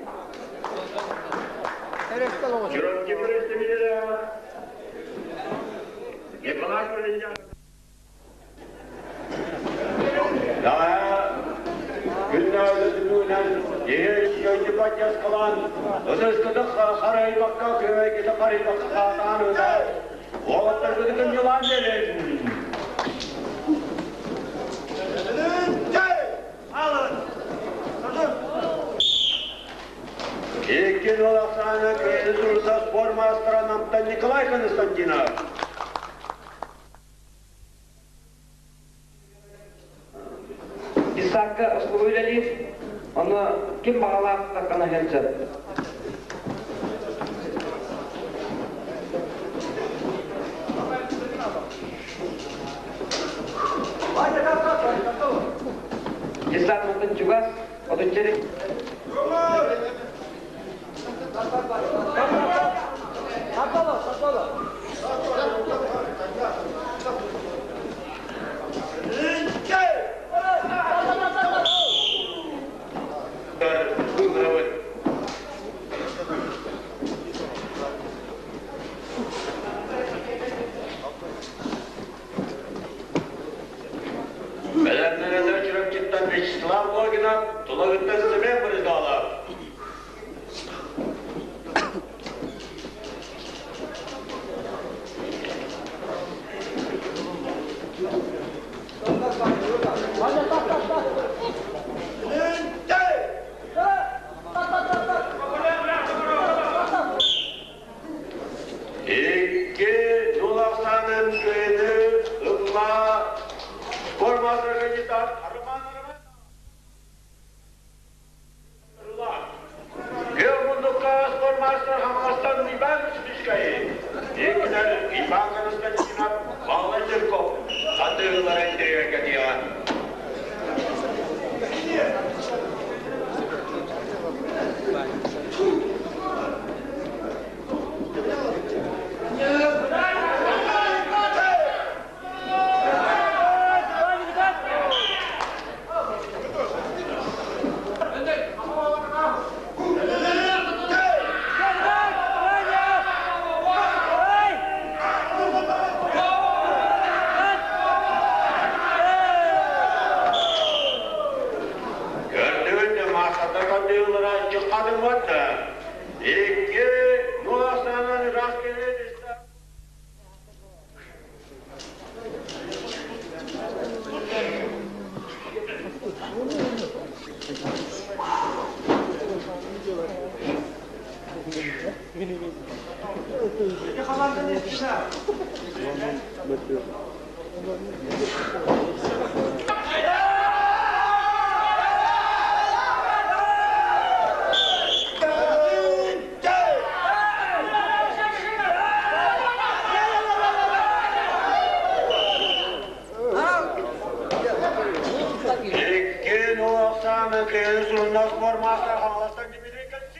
поддержкалаан, ытыскыты харайбакка, күөмэйгити харыйбакка хаатаан ыытар. Уолаттаргытын ньылаан биэрин. Икки нол ахсаана кыайыы туруса спорт маастара Намтан Николай Константинов. Десантка услуга үлэлиир, ону ким баҕалаах тахханаһыан сөп. Десант мантан чугас, отучча Бэлэмнэнэллэр Чурапчыттан Вячеслав Логинов, Тулагыттан Семен Брызгалов. Икки Дулахсанын кыайыны ылла формасы кандидат Роман Күөх мундукка спортмастер Хаҥаластан Иван Спичкай, иккинэн Иван Константинов, Павел Жирков хатыылара интригэ диэҕэ. Көрдүгүт маастардар тардыылара чыккадыммат да. Икки нула ыраас кэлиэн Икки нула кыайыы сурунна спортмастер Хаҥаластан Дмитрий Константинов.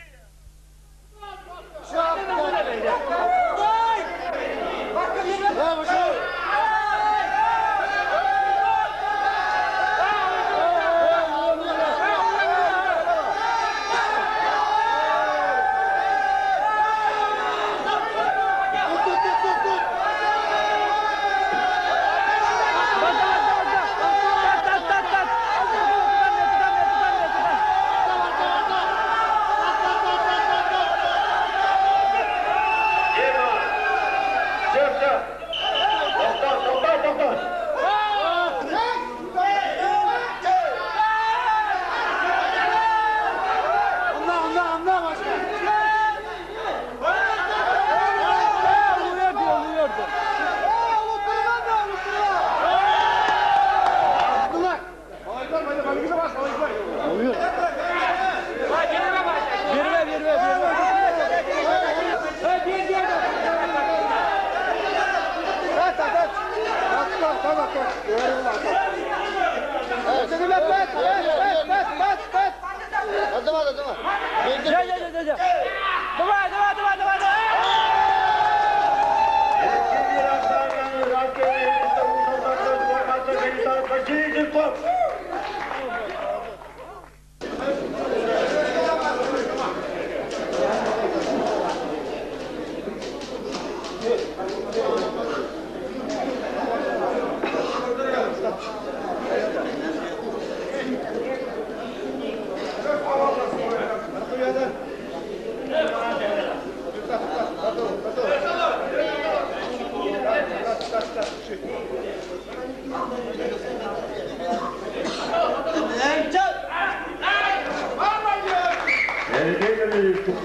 Дима! Все, все! Тоқтоо, тоқтоо, тоқтоо! Давай, давай, давай, давай, давай! Икки бір ахсаанынан ыраас кэлиэн спортмастер кандидат Василий Жирков. Сергей Леонидович.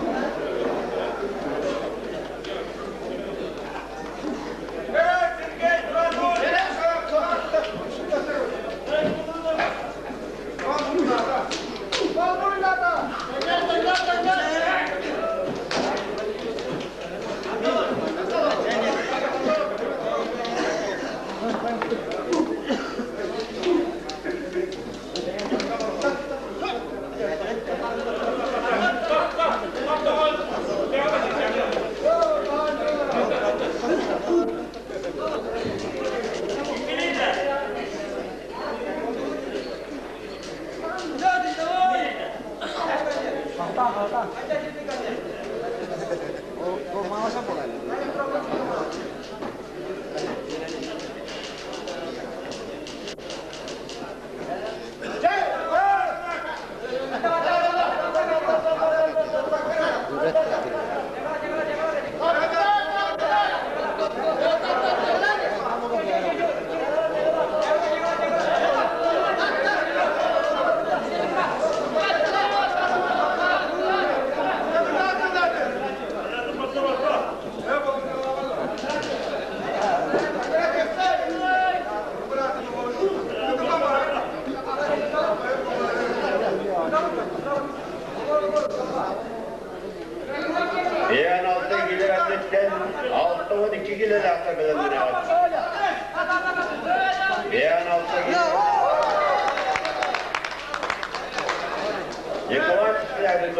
Бэйэн алта килэрэтиттэн 62 килэлээхтэр бэлэмнэнэҕит. Бэйэн алта килэ. Николай Скрябин.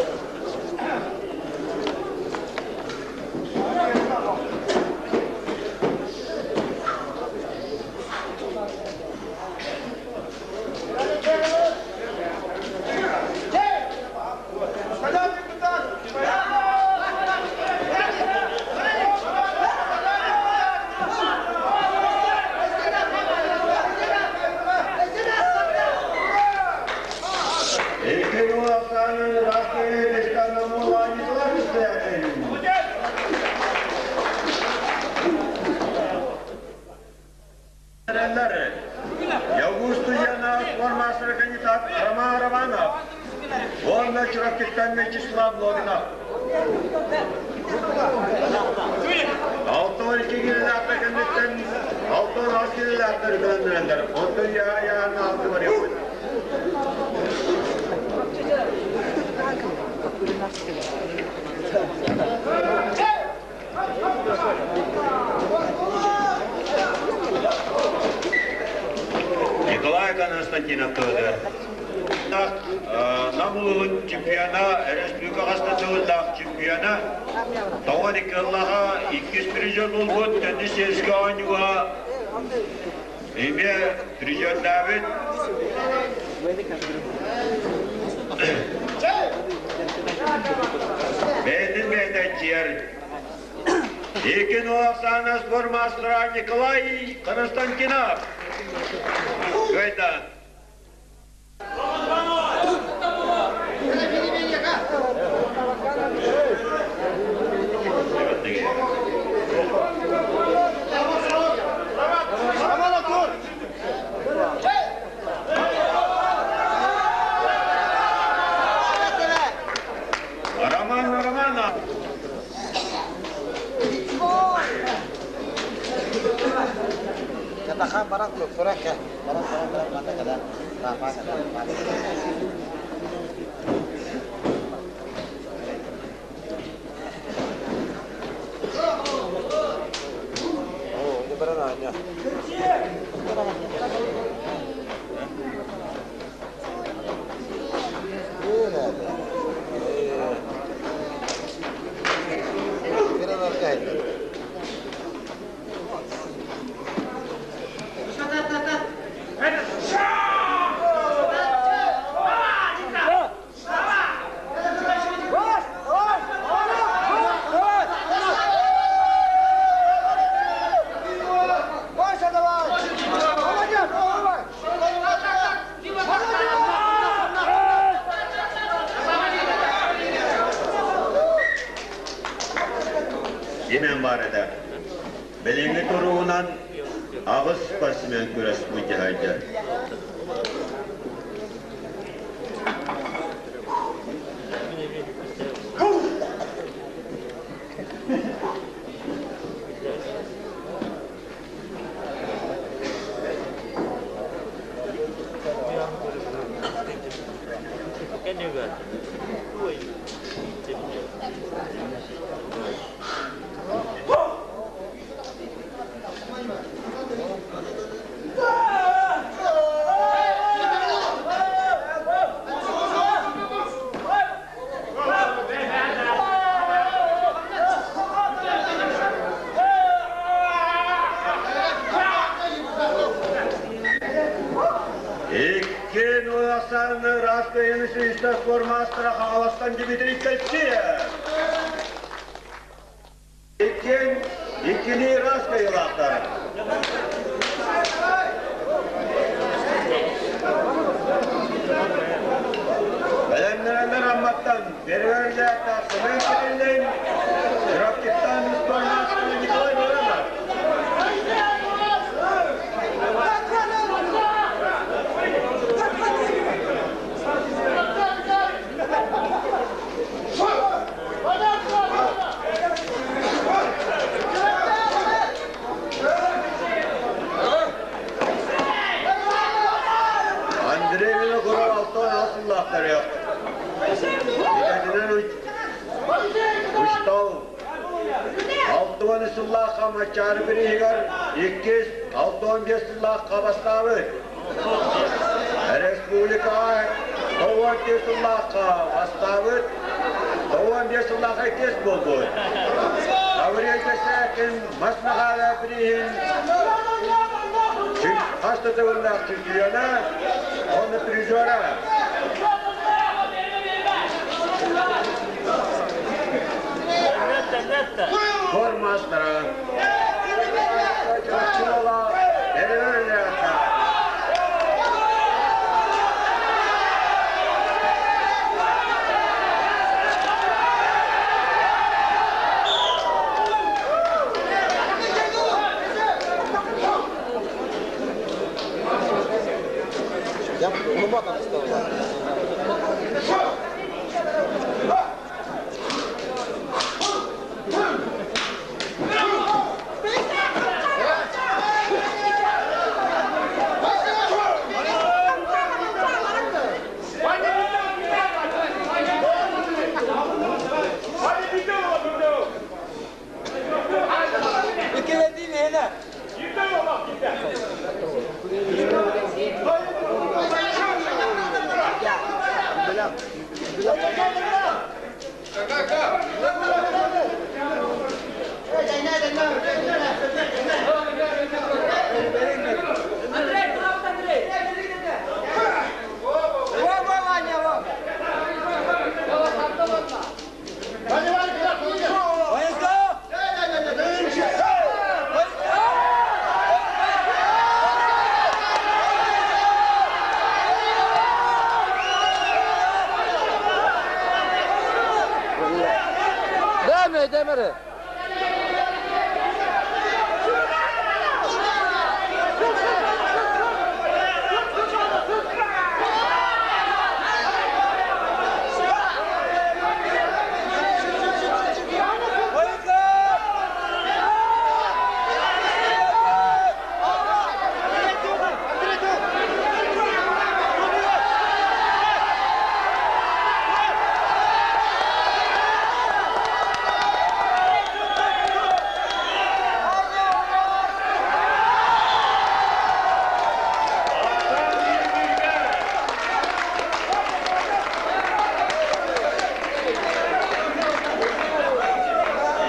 Явгустуяна спортмастера кандидат Роман Романов. Уонна Чурапчыттан Вячеслав Логинов. 62 килилээхтэр кэнниттэн 66 килилээхтэр бэлэмнэнэллэр. Онтон яа-яаны алты барыахпыт. Николай Константинов тылыгар. Нам улуһун чемпиона, республика хаста тылындаах чемпиона, тоҕо икки иккис призер буолбут Теннис сельскэ оонньууга эмиэ призердаабыт. Бэйэтин бэйэтэ дьиэр. Икин Оксана спортмастера Николай Константинов. Гайда. Роман Романов. Димэн бар этэ. Билиҥҥи туругунан аҕыс спортсмен күрэс былдьаһайдыр. Икки нуосаны раскайыны сүүстэ спорт маастара Хаҥаластан Дмитрий Кольцеев. Иккин иккилии раскайылаахтар. Бэлэмнэрэлэр Амматтан Берверлээхтэ Семен Кириллин, Чурапчыттан спорт маастара Николай Воронов. Андрей Винокуров алтан асыллаахтар. Идэтинэн учтал алтыан сыллаахха Маччаары бирииһигэр иккис, 65 сыллаахха бастаабыт. Республикаҕа 94 сыллаахха бастаабыт, 95 сыллаахха иккис буолбут. Гаврил Кэсээкин Мас Махаала бирииһин хас да төгүллээх чемпиона, уонна призера. Формастара. Чурапчыола Эреверлята. Я глубоко поставил. هنا. Андрей, пожалуйста, Андрей! Во, во, Ваня, во! Войска! Deme, demere.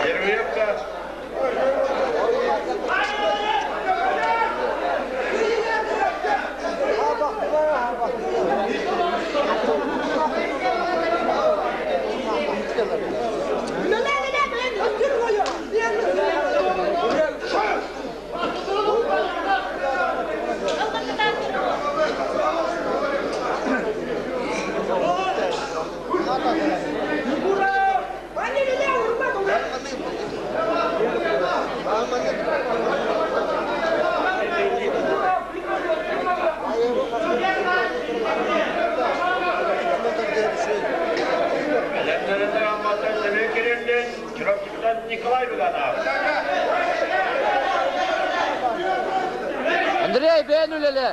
Ермекка. Бэлэмнэрэлэр Амматтан Семен Кириллин, Чурапчыттан Николай Буданов. Андрей, бен үлеле.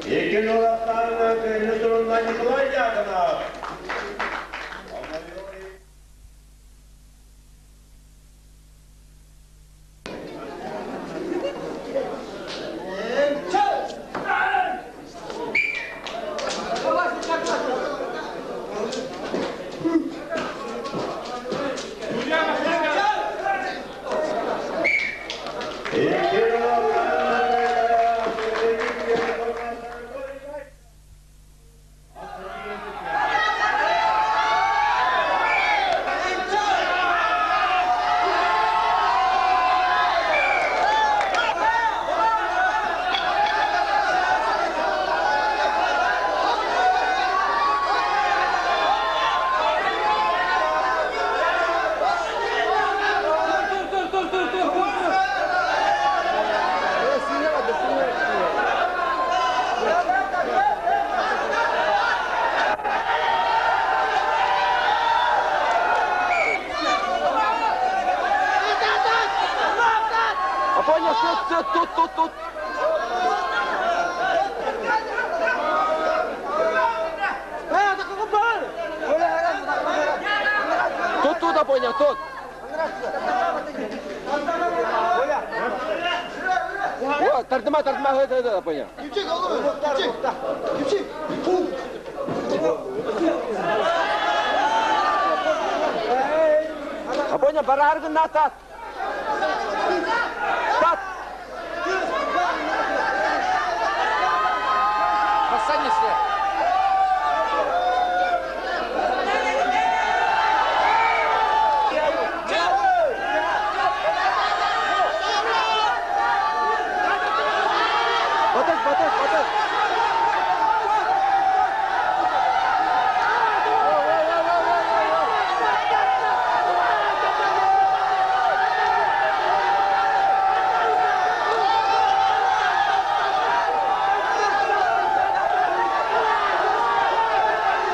2-0 ахсаанынан кыайыыны сурунна Николай Дьяконов. Афоня, тут, тут, тут, тут, тут. Тут, тут, Афоня, тут. Вот, тардыма, тардыма, это, это, Афоня. Афоня, бараргын натат. Тат. Басанишься. Батас, батас, батас.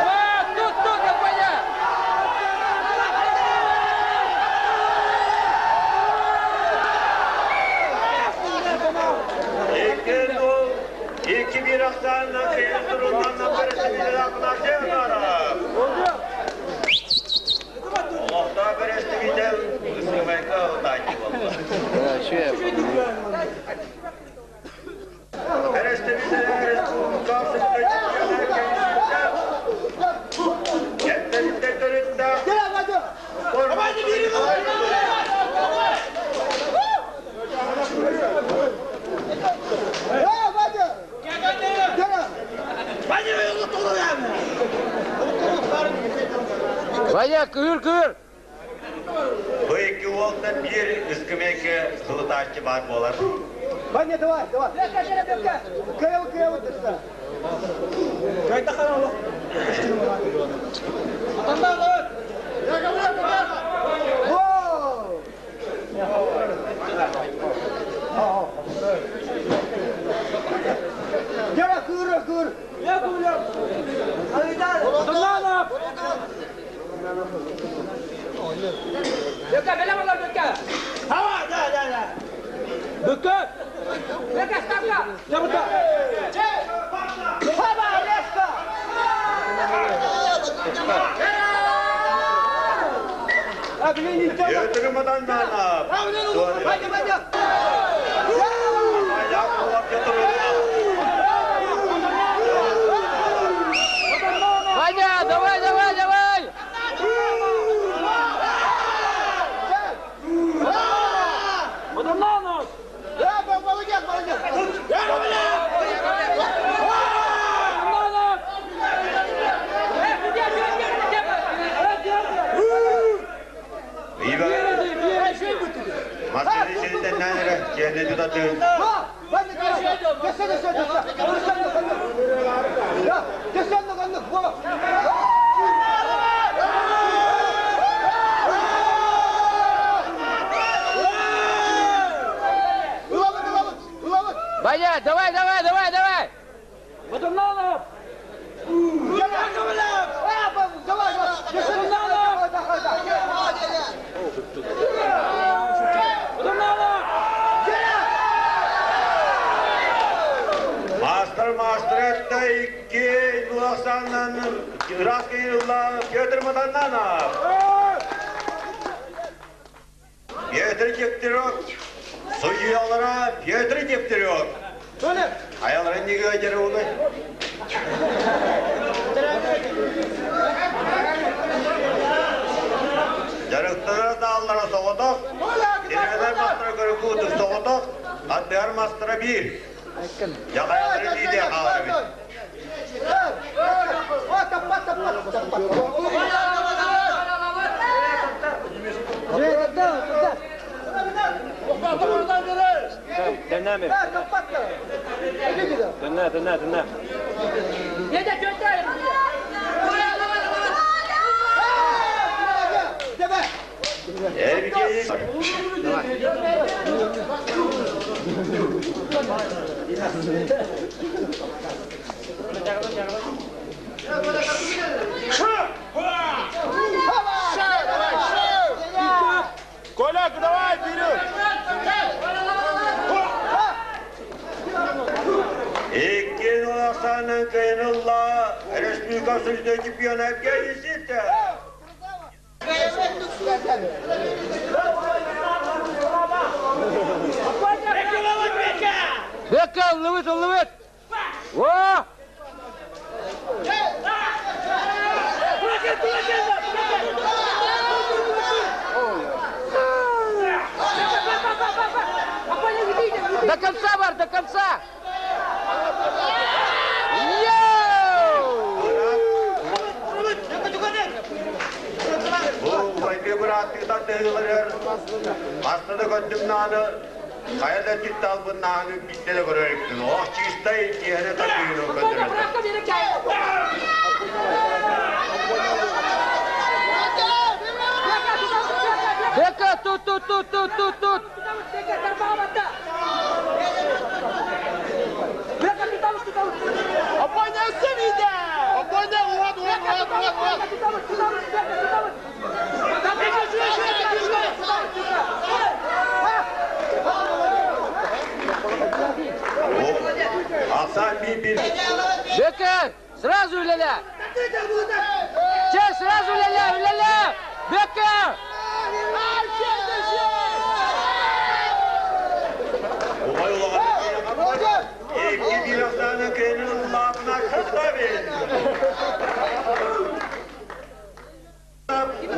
Вот, тут, тут, Афоня. 2-0, 2-1 ахсаанынан кыайыыны сурунна бэрэстэбиитэл Афанасий Анаров. Олохтоох бэрэстэбиитэл ыскамыайка ытааччы буолла. Бэрэстэбиитэл республика чемпионата кэлисиитэ Кэптэриттэн төрүттээх спорт Ваня, кыыр, кыыр. Бу икки уолтан биир ыскамыайка ылытааччы баар буолар. Ваня, давай, давай. Кыйл, кыйл, дырса. Gel kır kır. Бөкө, беле болар, бөкө. Бөкө. Бөкө, ставка. Хава, резко. Петр Мадананов. Ваня, Ваня. Ваня, давай, давай, давай. Молодец, молодец. Ива Масканы сиритеннен эрэ дьиэни тутатын. Ваня, Ваня, давай, давай, давай, давай. Маастар маастар икки Нуахсанан ыраас кыйылла Петр Матаннанов. Петр Дегтярев. Судьялара Петр Дегтярев. Аялары неге өдері оны? Жарықтары дааллара соғытық, Терелер мастера көрікуутук соғытық, Аттыар мастера биир. Жақаялары дейді қалары бит. Коляк, давай, вперед! Икки Нуахсанын кыйнылла Республика сүздө чемпион Евгений Ситов. Бека, ловит, ловит! О! До конца, Бар, до конца! Йоу! Бу байбе бырааттыгытан тыгыларыр. Астада көттүм нааны, хайада түтталбын нааны биттеле көрөрүктүн. Ох, чистай тиэре такыйыны көтөрөт. Бека, тут, тут, тут, тут, тут, тут! Асан би бир. Бека, сразу ля-ля! Че, сразу ля-ля, ля-ля! Бека! Умай улаган. Икки бир асаны кыйныллаабына кыстабин.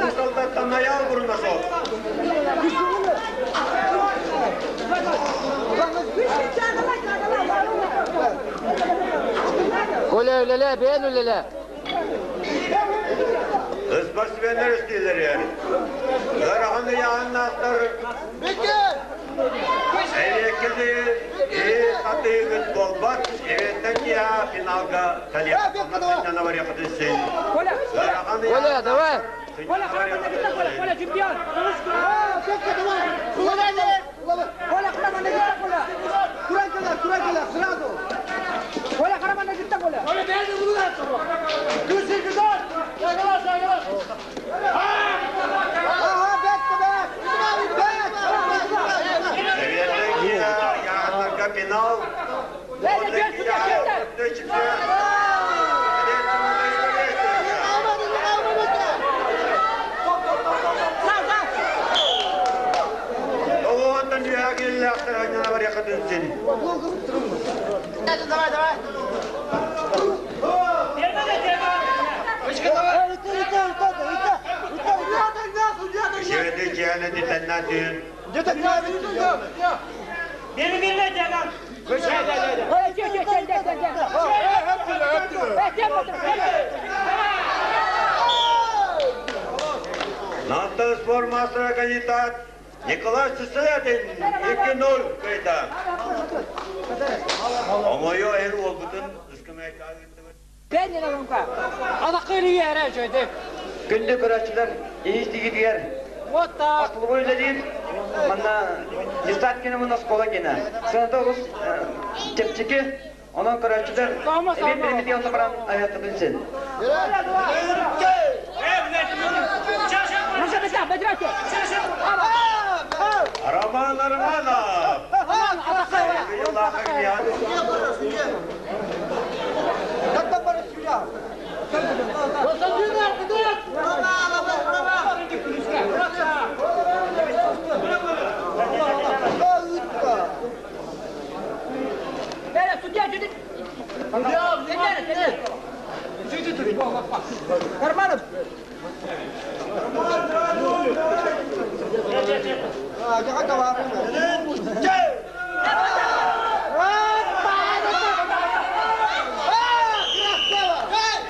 Усалдаттан аял бурнасо. Коля, ля-ля, бен ля-ля! Спортсмендер үстейлер yani. Гараханы яғыннақтар. Әйеккеде татыгыт болбат, эветтен кия финалга Коля, давай! Коля, Коля, чемпион! Коля, Коля, Коля! Эветтен кия яғыннарға финал. Онда кия чемпион. Оғынтан Давай, давай! Жөді жәні тәннәтін. Нанта спор мастера кандидат Николай Сысоятин 2-0 кайда. Омойо эр олбутун Күндү көрөчүлөр, ийис дигитигер. Аслыбы үлелир, манна дистат кene мына школа кene. Сыната олус чепчики, онон көрөчүлөр, эбен биримити онда баран аяттыдын сен. Роман Романов. Карманов!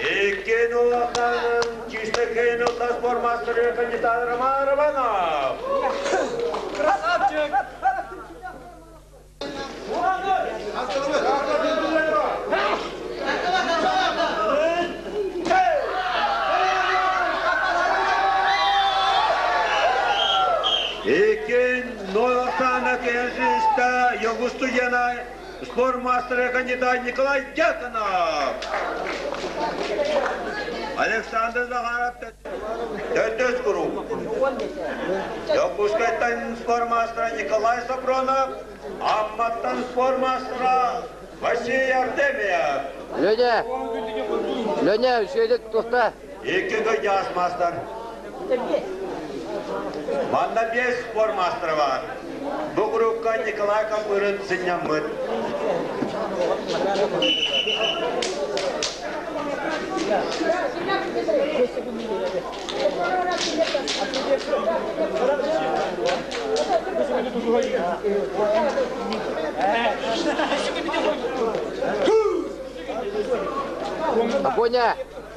Икки улаханын чисто кыйын спортмастері кандидат Роман Романов. Красавчик! Икки Нолахтана кенсиста Йогустуяна спортмастері кандидат Николай Дьяконов. Александр Захаров Төттөс круг. Йокускайтан спортмастера Николай Сапронов, Амматтан спортмастера Василий Артемьев. Леня! Леня, шөйдік тоқта. Екі кыдяс мастер. Манда бес спортмастер бар. Бу группка Николай Копырын сынняммыт. Афоня,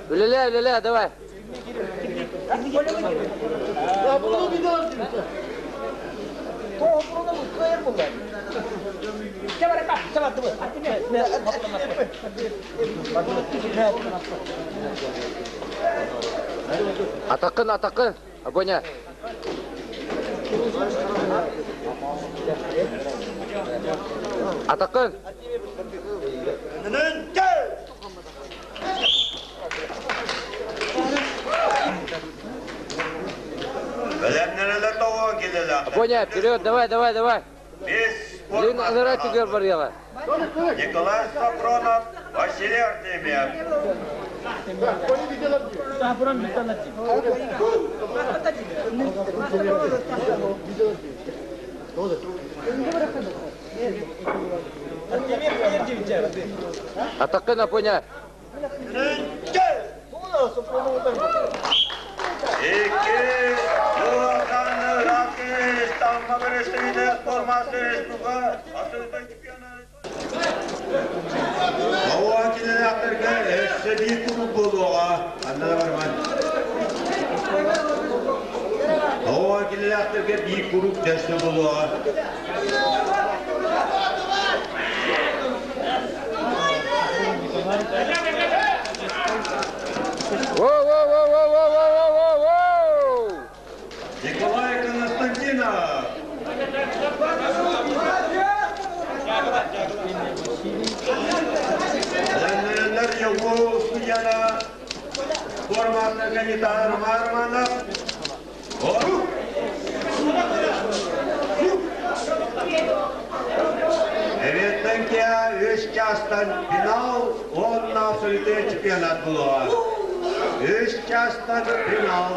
үлеле, үлеле, давай. Атақын, атақын. Афоня. Атақын. Афоня, вперед, давай, давай, давай. Лена, бар. Николай Сапронов, Василий Артемьев. Атақын, Афоня. Екі Нолахтаны Ракы Стамма Берестевиде спортмастер Республика Асылтай чемпионаты. Оған келелерге өссө бир круг болуға. Анда барман. Оған келелерге бир круг дөссө болуға. Воу, воу, воу, воу, воу, воу, воу, воу. Николай Константинов. Ләннәр Йогу судьяна спортмастер кандидат Роман Романов. Эветтен үш частан финал, он на абсолютный чемпионат было. Үш частан финал.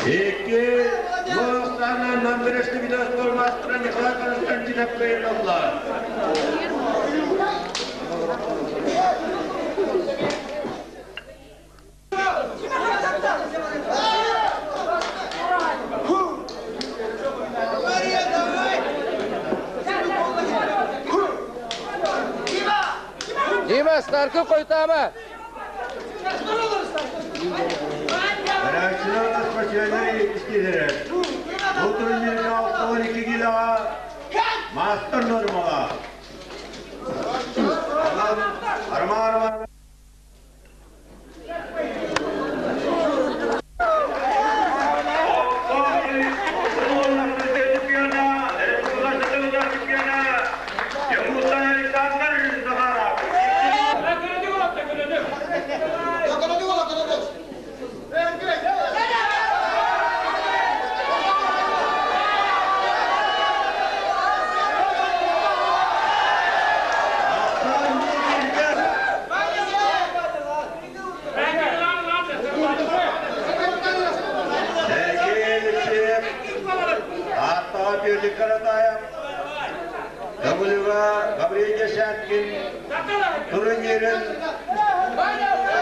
Екі Нұрстана номерешті видео мастера Николай Константинов кыйынылар. Дима, старкы қойтама. Рәшілер спортсмендер истилер. Бу турнирге 12 килоға мастер нормаға. Арма арма. Дмитрий Каратаев, Табылыга Гаврил Десяткин турнирын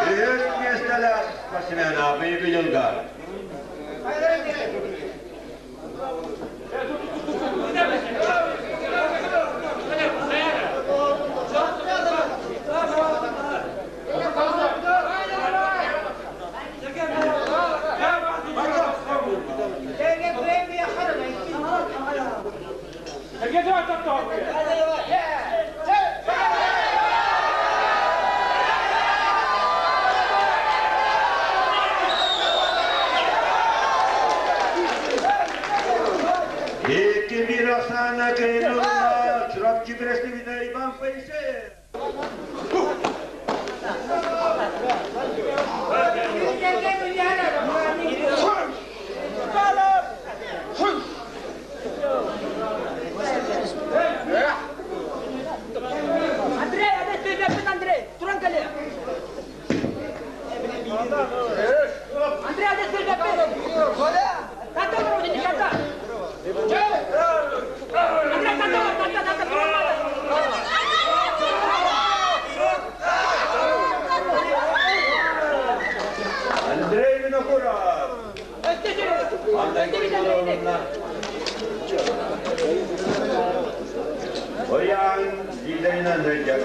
үһүс миэстэлээх спортсмена быйылгы дьылга. Икки биир ахсаана кыайыылаах Чурапчы представитель Иван Поисеев. Андрей, Андрей, Андрей, туран кэлиэ. Андрей, Андрей, Тата вроде тата. Андрей, тата, тата, тата, туран Андрей Винокуров. Оян лидеринен höjjär.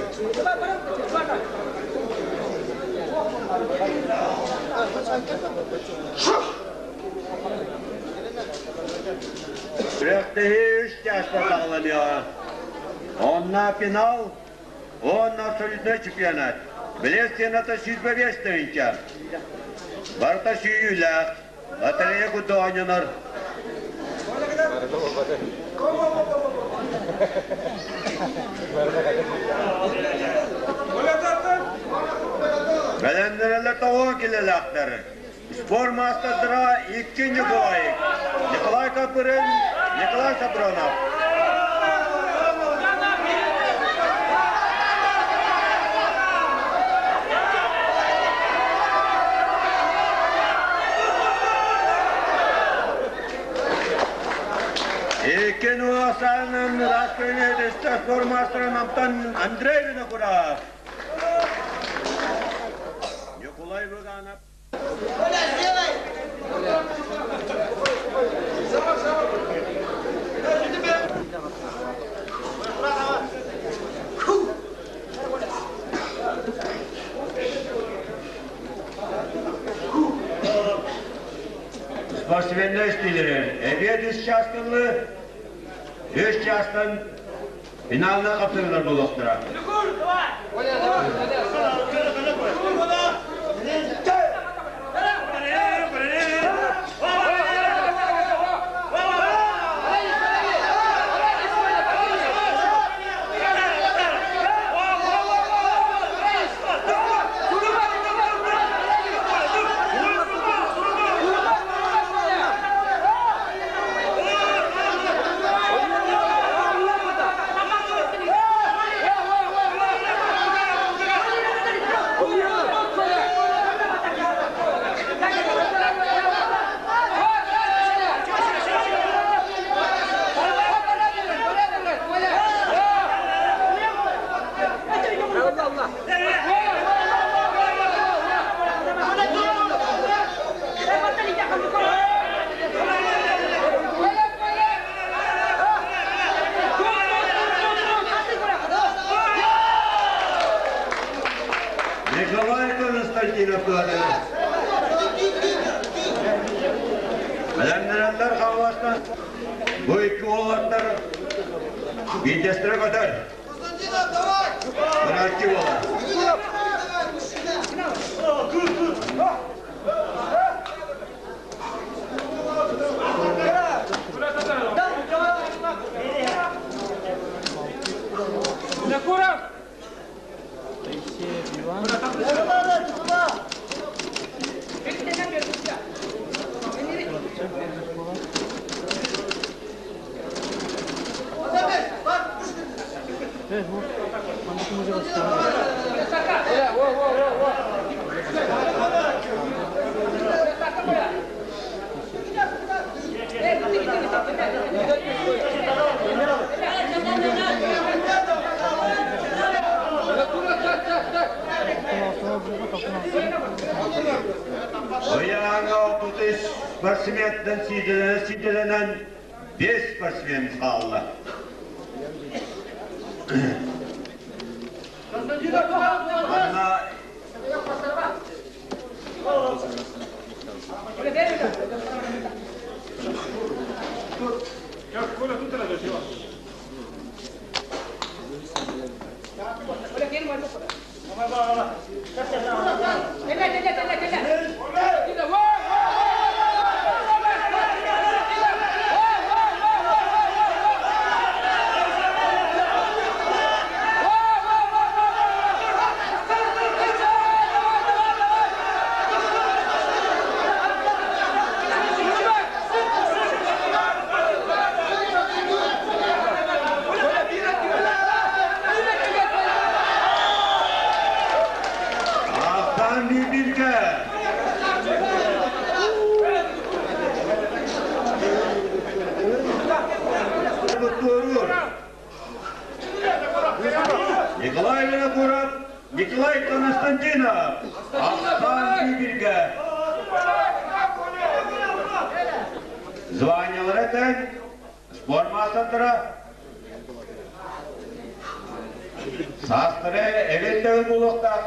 Күрэхтэһии үс чааска саҕаланыаҕа. Онно финал, уонна абсолютнай чемпионат. Билиэт сыаната 105 тыһыынча. Барыта сүүйүүлээх, лотерея курдук оонньонор. Бэлэмнэрэлэр тоҕо килэлээхтэр. Спорт маастардара икки Николай, Николай Копырин, Николай Сапронов. Икки нуосаанын Распринетиста спорт маастара Намтан Андрей Винокуров. Николай Выганов. Спортсменнар истиилэрин эбиэт үс чаастыллы, үс чаастан финална хапсырылар буолуохтара. Николай Константинов Бэлэмнэнэллэр хаалластан бу икки уолаттар биирдэстэрэ көтөр. Бырааччы буолар. Винокуров! спортсментан сиидэлэнэн 5 спортсмен хаалла. Манна Ахтан Бибирге. Николай Винокуров, Николай Константинов, Ахтан Бибирге. Званиялары тән, спорт мастерлары, састыры элеттегі булуқтақ.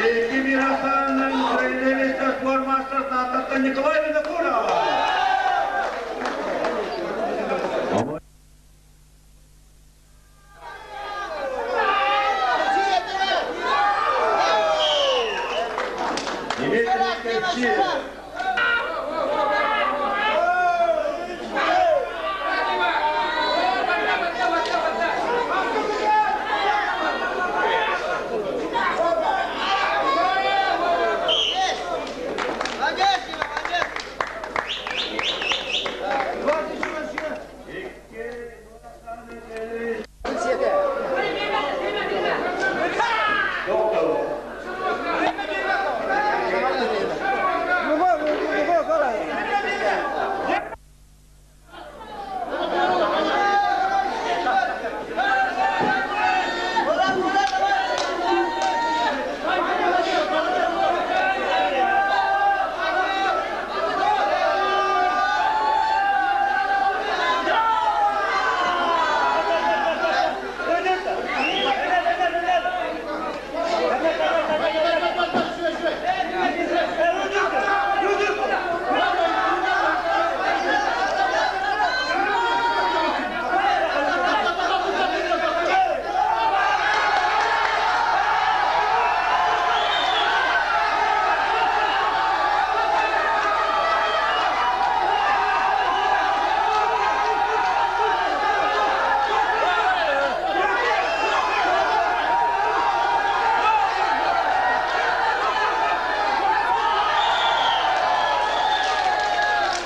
Екі Мирасанның Украинелесті спорт мастер Татарстан Николай Винокуров. Дмитрий Кочев.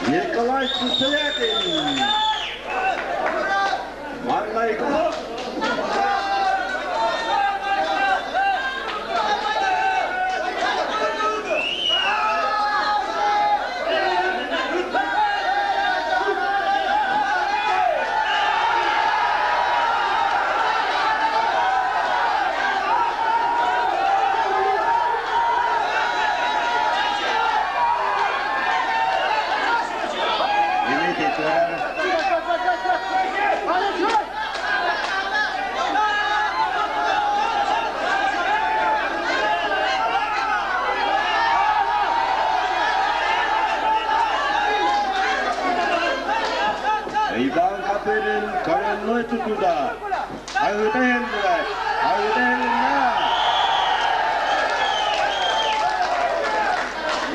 Николай Сусулятин. Марнайков. Дмитрий Тураров. Иван Копырин коренной туда. Айгытайындыра, айгытайындыра.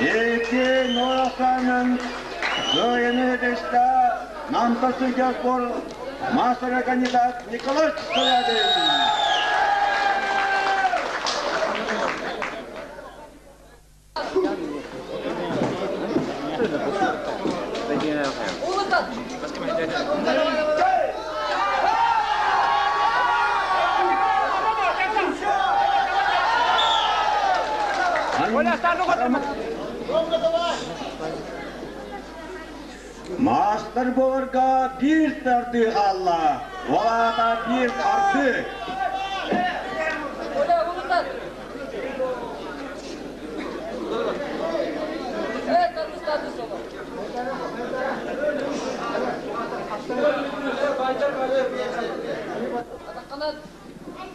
Екі Норасанын Зояны дешта Намтасы спор мастера кандидат Николай Солядин. Маастар буоларга биир тардыы хаалла. Ол аата биир хардыы.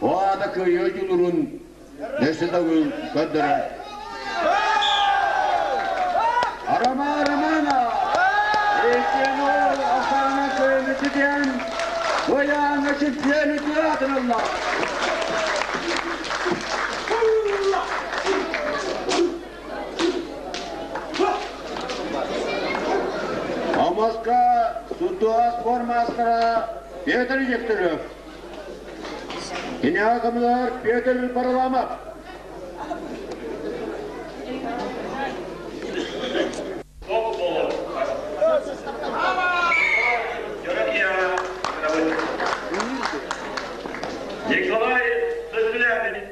Ол аата кыайыы дьулурун өссө төгүл көрдөрөр. Роман Романов! Иккиэн уол Оксана кыайыыны диэн Быйааҥҥа чемпион үтүө аатын ылла. Омоска Судуа спорт маастара Петр Дегтярев. Киниэхэ көмөлөһөр Петр Парламов. Николай Сызлянин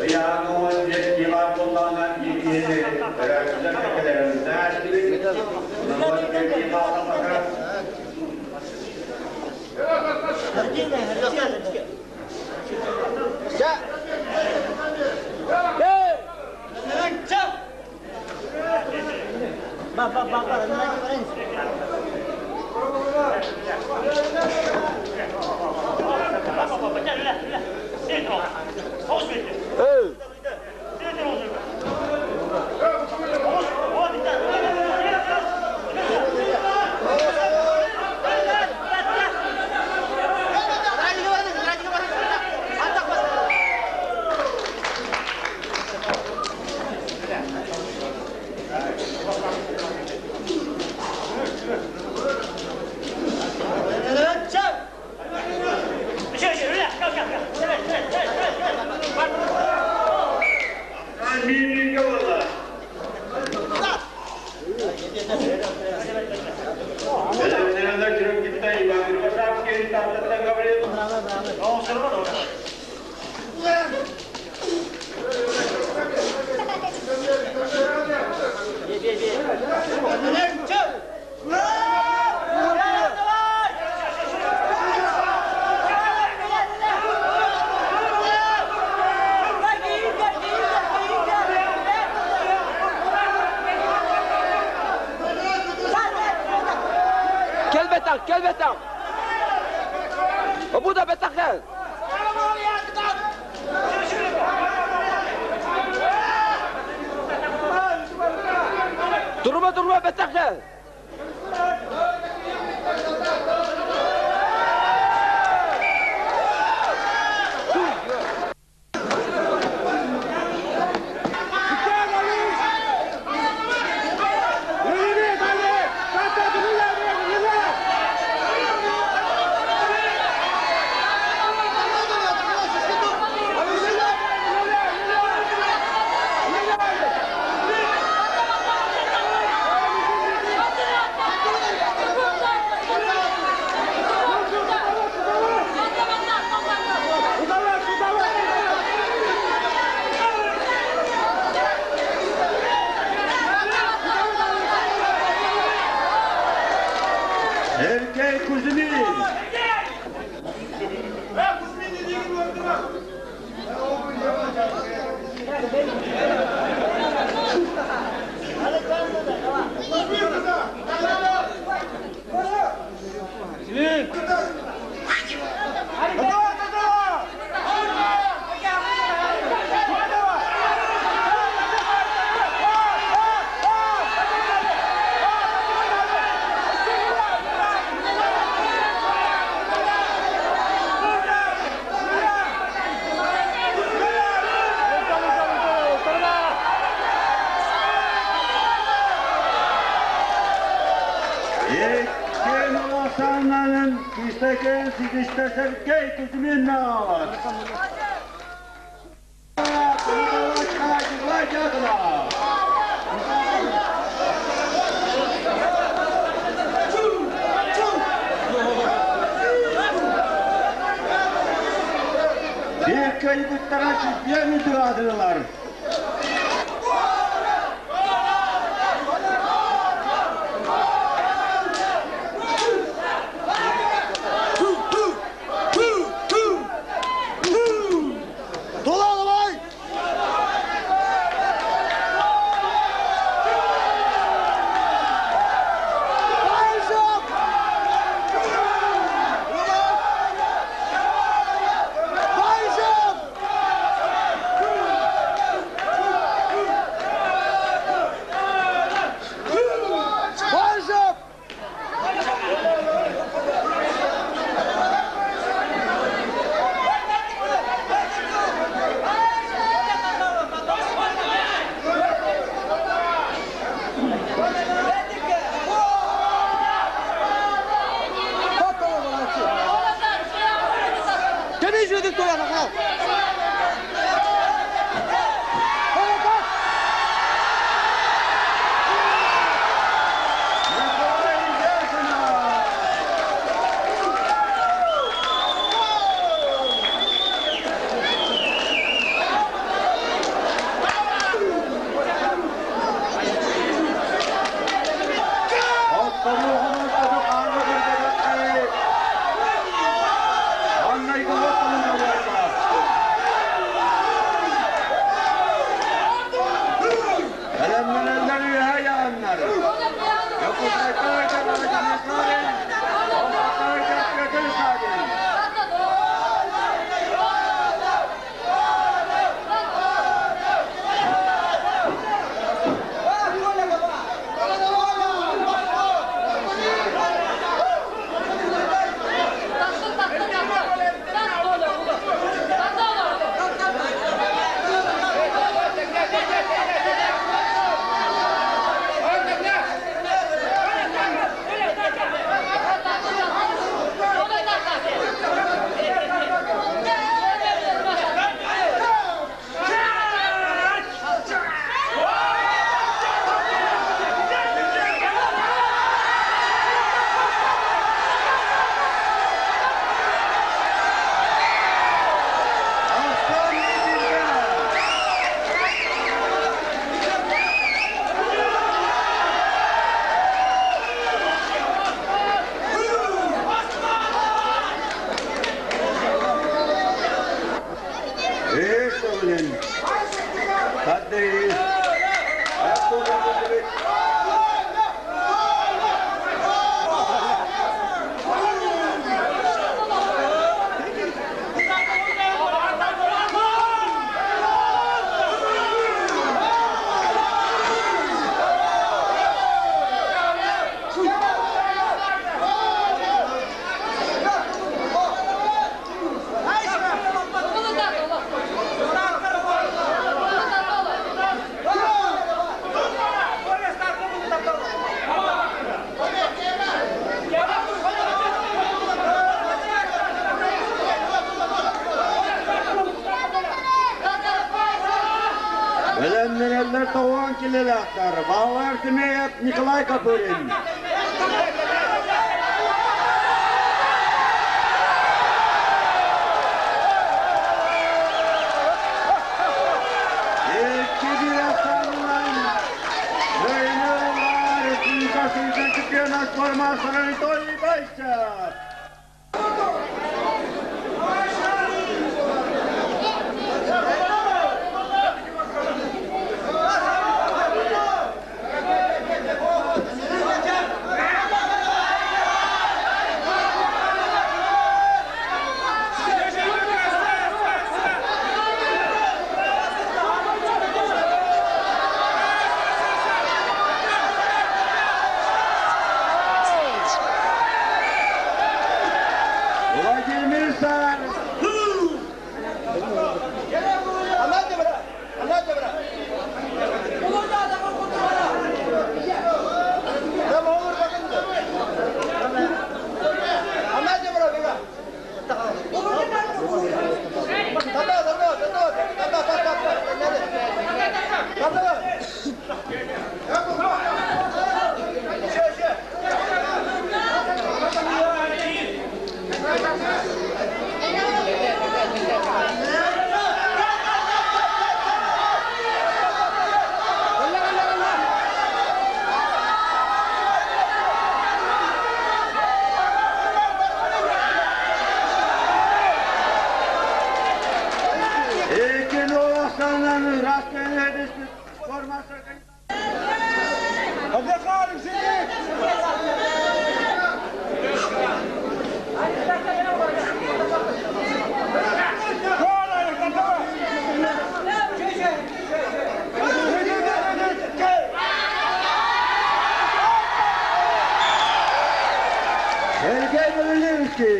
Ыйааҥҥа фестиваль буоллаҕына биир киһини көрөөччүлэр кэккэлэриннээх Кэлбэтэх, кэлбэтэх. Бу да бэтэх кэл. Durma durma бэтэх кэл. Сергей Кузьмин! Иккиэн Оксананын күүстэкэн ситистэ Сергей Кузьмин Биир кыайбыттара чемпион ыытылаатылар. Тула давай! Бэлэмнэнэллэр тоҕуон килэлээхтэр Баалар Тимеев, Николай Копырин. Икки биир ахсаанынан Кыайыыны ылла республика сүүрдэн чемпиона спортмастер Анатолий Байчев. Владимир Сар. даҕаны ыраас көлүөнэ формасы Сергей Белилевский!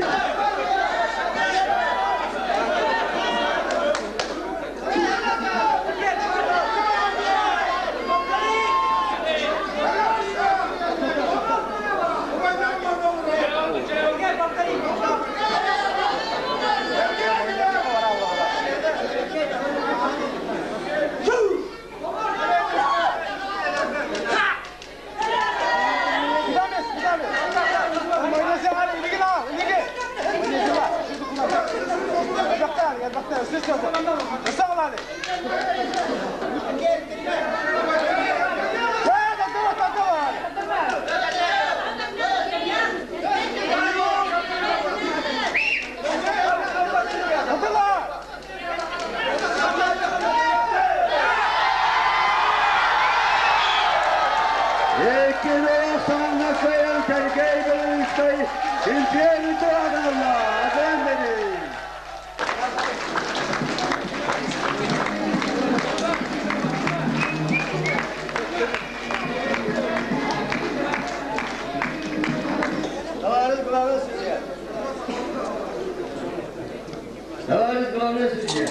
Кыайан Сергей Белинскэй чемпион турагалла. Аден Товарищ главный судья. Товарищ главный судья.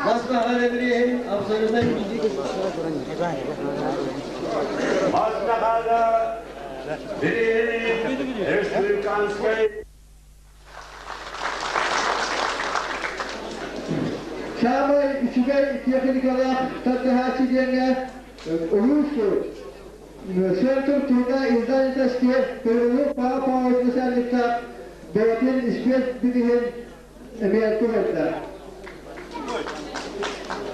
Бас бириһин республиканскай Самай үчүгэй техникалаах тардыһааччы диэҥҥэ улуус Центр труда и занятости Перелук Павел Павлович начальникта бэйэтин испиэс билиһин эмиэ туһайда.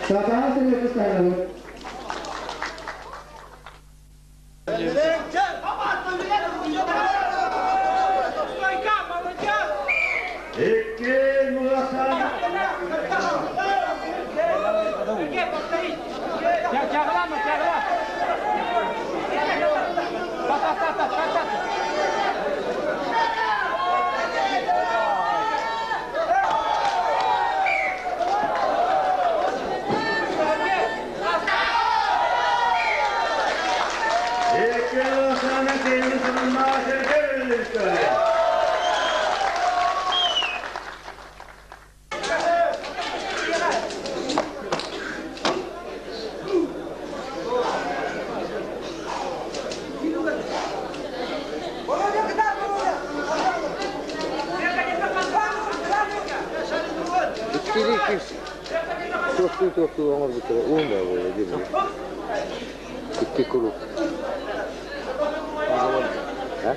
Сатаҕа сырыты саҥарабыт. Икки муласан Икки муласана келин сылынма Сергей Белинскэй. Иккили туохтуу туохтуу оҥорбуттара уун да буолла диир. Икки куруук. А?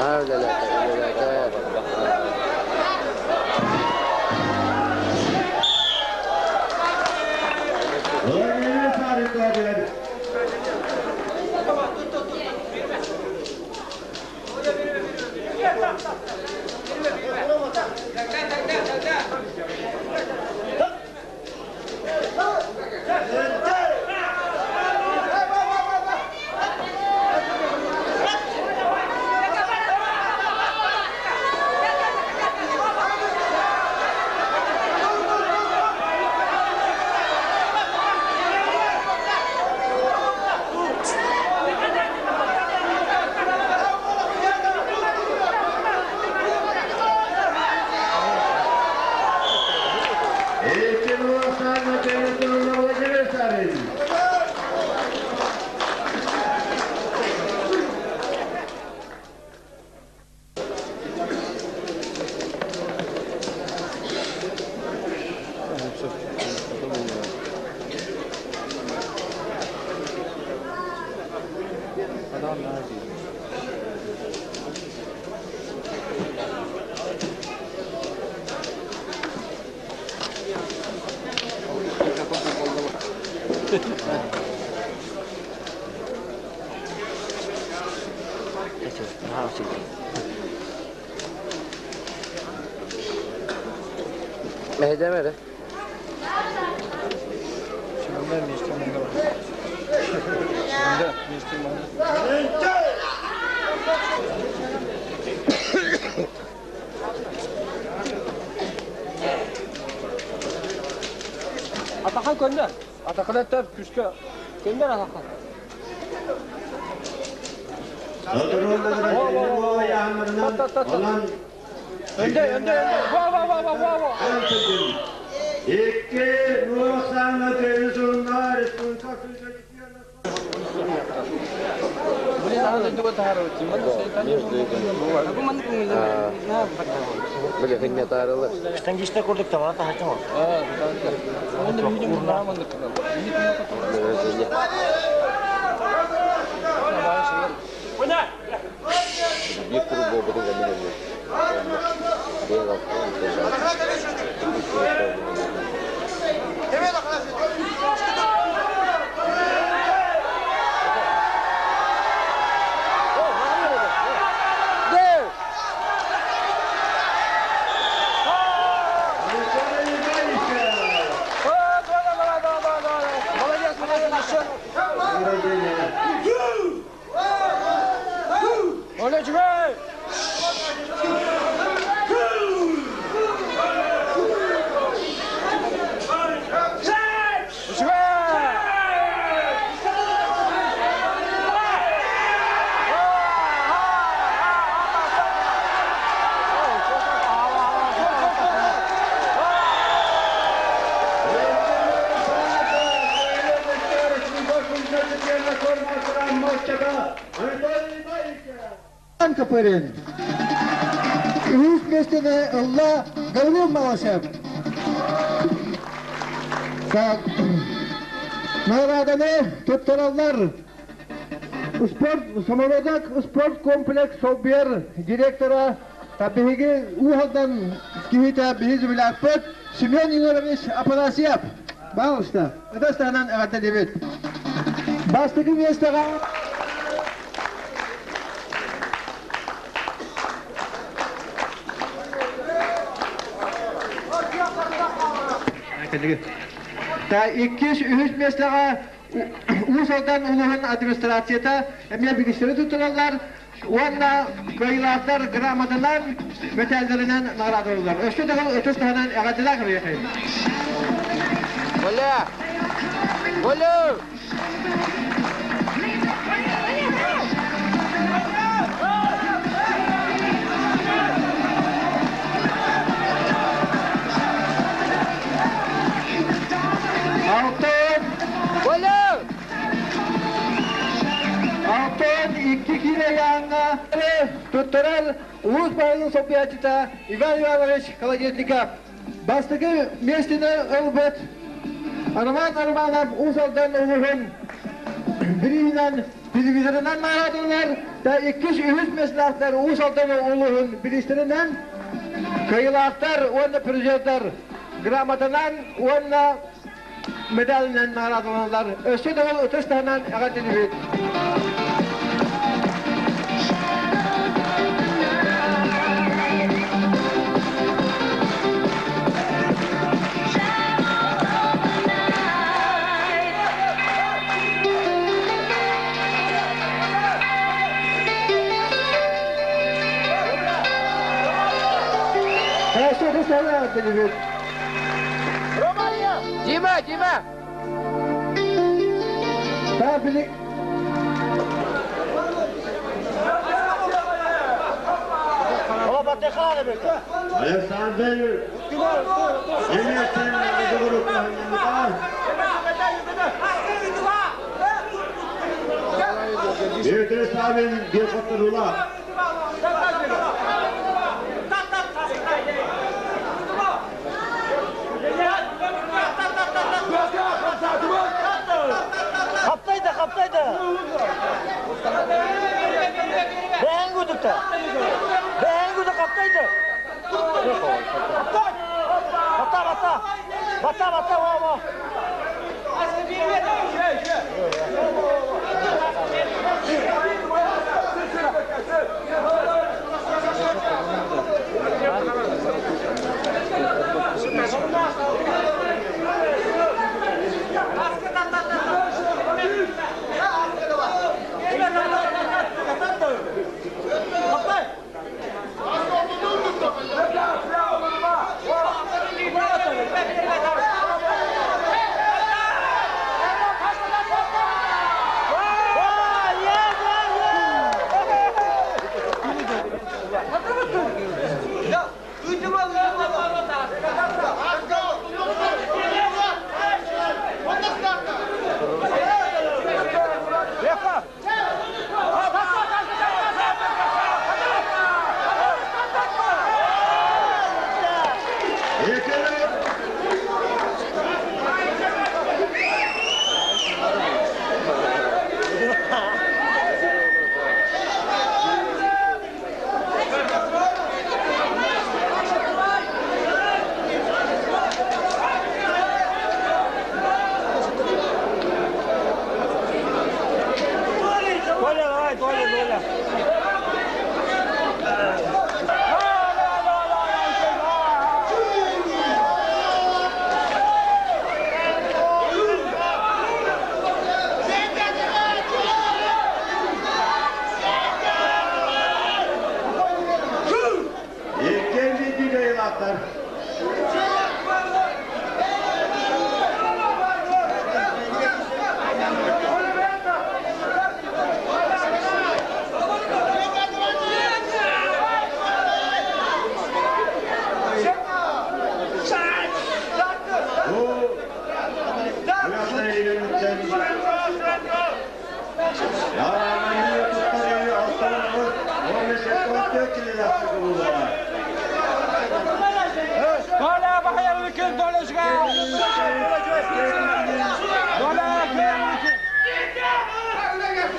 Аа үлэлээтэ, үлэлээтэ. Владимир Сарин Икки муласана келин сылынма Владимир Сарин. Мэһэйдээмэ эрэ. Атахан көннөр. Атакына төп күскө. Көннөр атахан. Önde, önde, önde. Va, va, va, va, va, va. Икки нуохсаана тыйын сурунна республика Били хыннятаарылар. Штангиста курдук табана таһаччы ол. Биир куру буолбутун кэннэ кэллим. Молодец, молодец, еще. Оля, чувак! Копырин. Үс миэстэни ылла Гаврил Малышев. Так, наҕарааданы туттараллар спорт Самородок спорт комплекс солбуйар директора биһиги Уус киһитэ биһи землякпыт Семен Егорович Апанасьев. Пожалуйста, ытыс таһынан эҕэрдэлиибит. Бастакы миэстэҕэ Та иккис, үһүс миэстэҕэ Уус Алдан улууһун администрацията эмиэ бириистэри туттараллар уонна кыайыылаахтар грамотанан, мэтээллэринэн наҕараадалыыллар. Өссө төгүл ытыс таһынан эҕэрдэлээх эбиэхэйин. Оля! Оля! Алтын! Оля! Алтын икки киилэ ыйааһыҥҥа туттарар улуус баһылыгын солбуйааччыта Иван Иванович Колодезников. Бастакы миэстэни ылбыт Роман Романов Уус Алдан улууһун бирииһинэн телевизорынан наҕараадаланар, да иккис, үһүс миэстэлээхтэр Уус Алдан улууһун бириистэринэн кыайыылаахтар уонна призердар грамотанан уонна медалынан наҕараадаланаллар. Өссө да ол ытыс таһынан эҕэрдэлиибит. Өссө ытыс таһынан эҕэрдэлиибит. Дима, Дима! Та били Александр Емельцин Дмитрий Савин биир хотторуулаах. Хаптайда, хаптайда. Бэйэҥ кудукта. Бэйэҥ кудук хаптайда. Батта, батта. Батта, батта, во, во. килэлээхтик ылыллаҕа. Доля бахайарыкын долешка! Доля кыарыкын!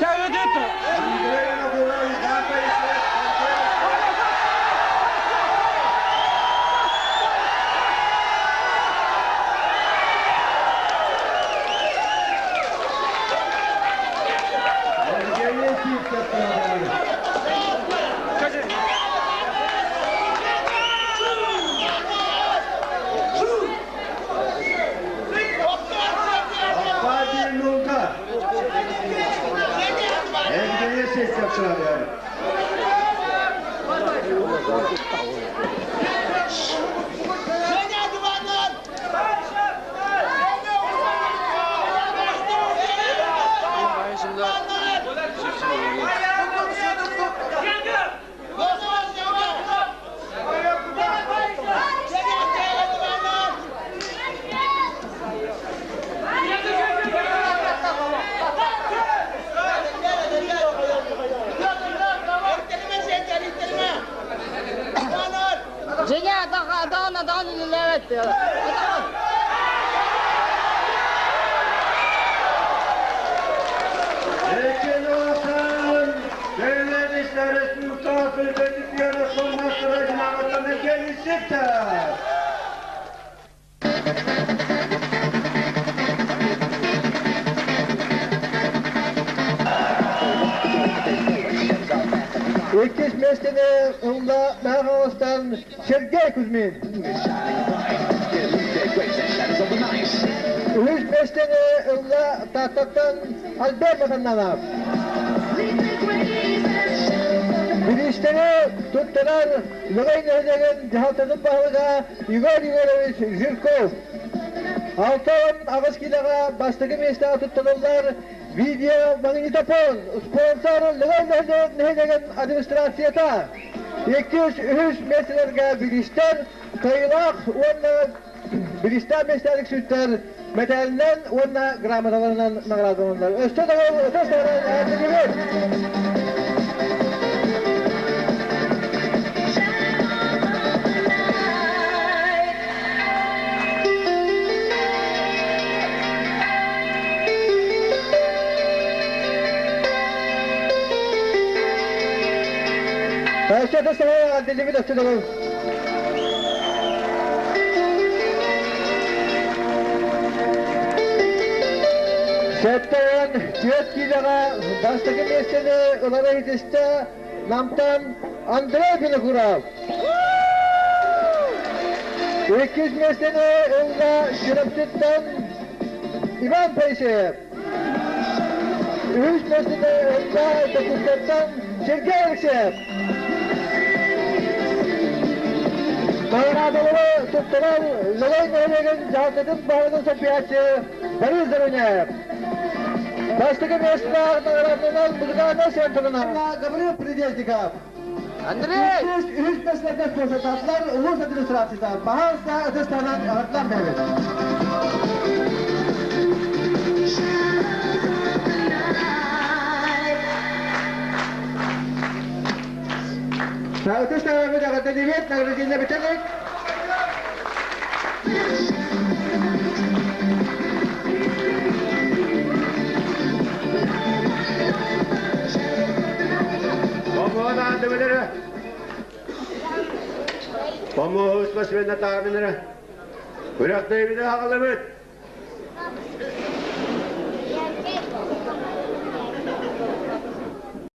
Чагыдыт! Андрей Винокуров, Иван Поисеев, Евгений Сивцев Аркадий Лунга. Евгений Сивцев сыналар. Женя, атаҕын атаҕын үлэлээбэт. Атаҕын. Екеносан Devlet Respublikası Belediye Sorması Rejiminin Evgeny Иккис миэстэни ылла Мэхаластан Сергей Кузьмин. Үһүс миэстэни ылла Тааттаттан Альберт Матаннанов. Бириистэри туттарар Лөгөй нэһилиэгин дьаһалтатын баһылыга Егор Егорович Жирков. 68 киилэҕэ бастакы миэстэҕэ туттарыллар видеомагнитофон спонсор Лөгөй нэһилиэгин администрацията. Иккис, үһүс миэстэлэргэ бириистэр кыайыылаах уонна бириистээх миэстэлик сүттэр мэтээлинэн уонна грамоталарынан наҕараадаланнар. Өссө төгүл ытыс таһынан эҕэрдэлиибит! Өссө ытыс таһынан эҕэрдэлиибит өссө төгүл! 74 киилэҕэ бастакы миэстэни ылара иһитистэ Намтан Андрей Винокуров. Иккис миэстэни ылла Чурапчыттан Иван Поисеев. Үһүс миэстэни ылла Дьокуускайтан Сергей Алексеев. Наҕараадалары туттарар Лөгөй нэһилиэгин дьаһалтатын баһылыгын солбуйааччы Борис Заруняев. Бастакы миэстэҕэ наҕараадаланар музыкальнай центрынан Гаврил Придезников. Андрей! Үһүс үһүс миэстэлэргэ спонсордаатылар улуус администрацията баһаалыста ытыс таһынан аҕыртан бэйэбит. Ытыс таһынан эҕэрдэлиибит, награждение бүтэлик. Помоһун аандыбыныры. Помоһу спасвенна таабыныры. Күрэхтэйбини хаҕылыбыт.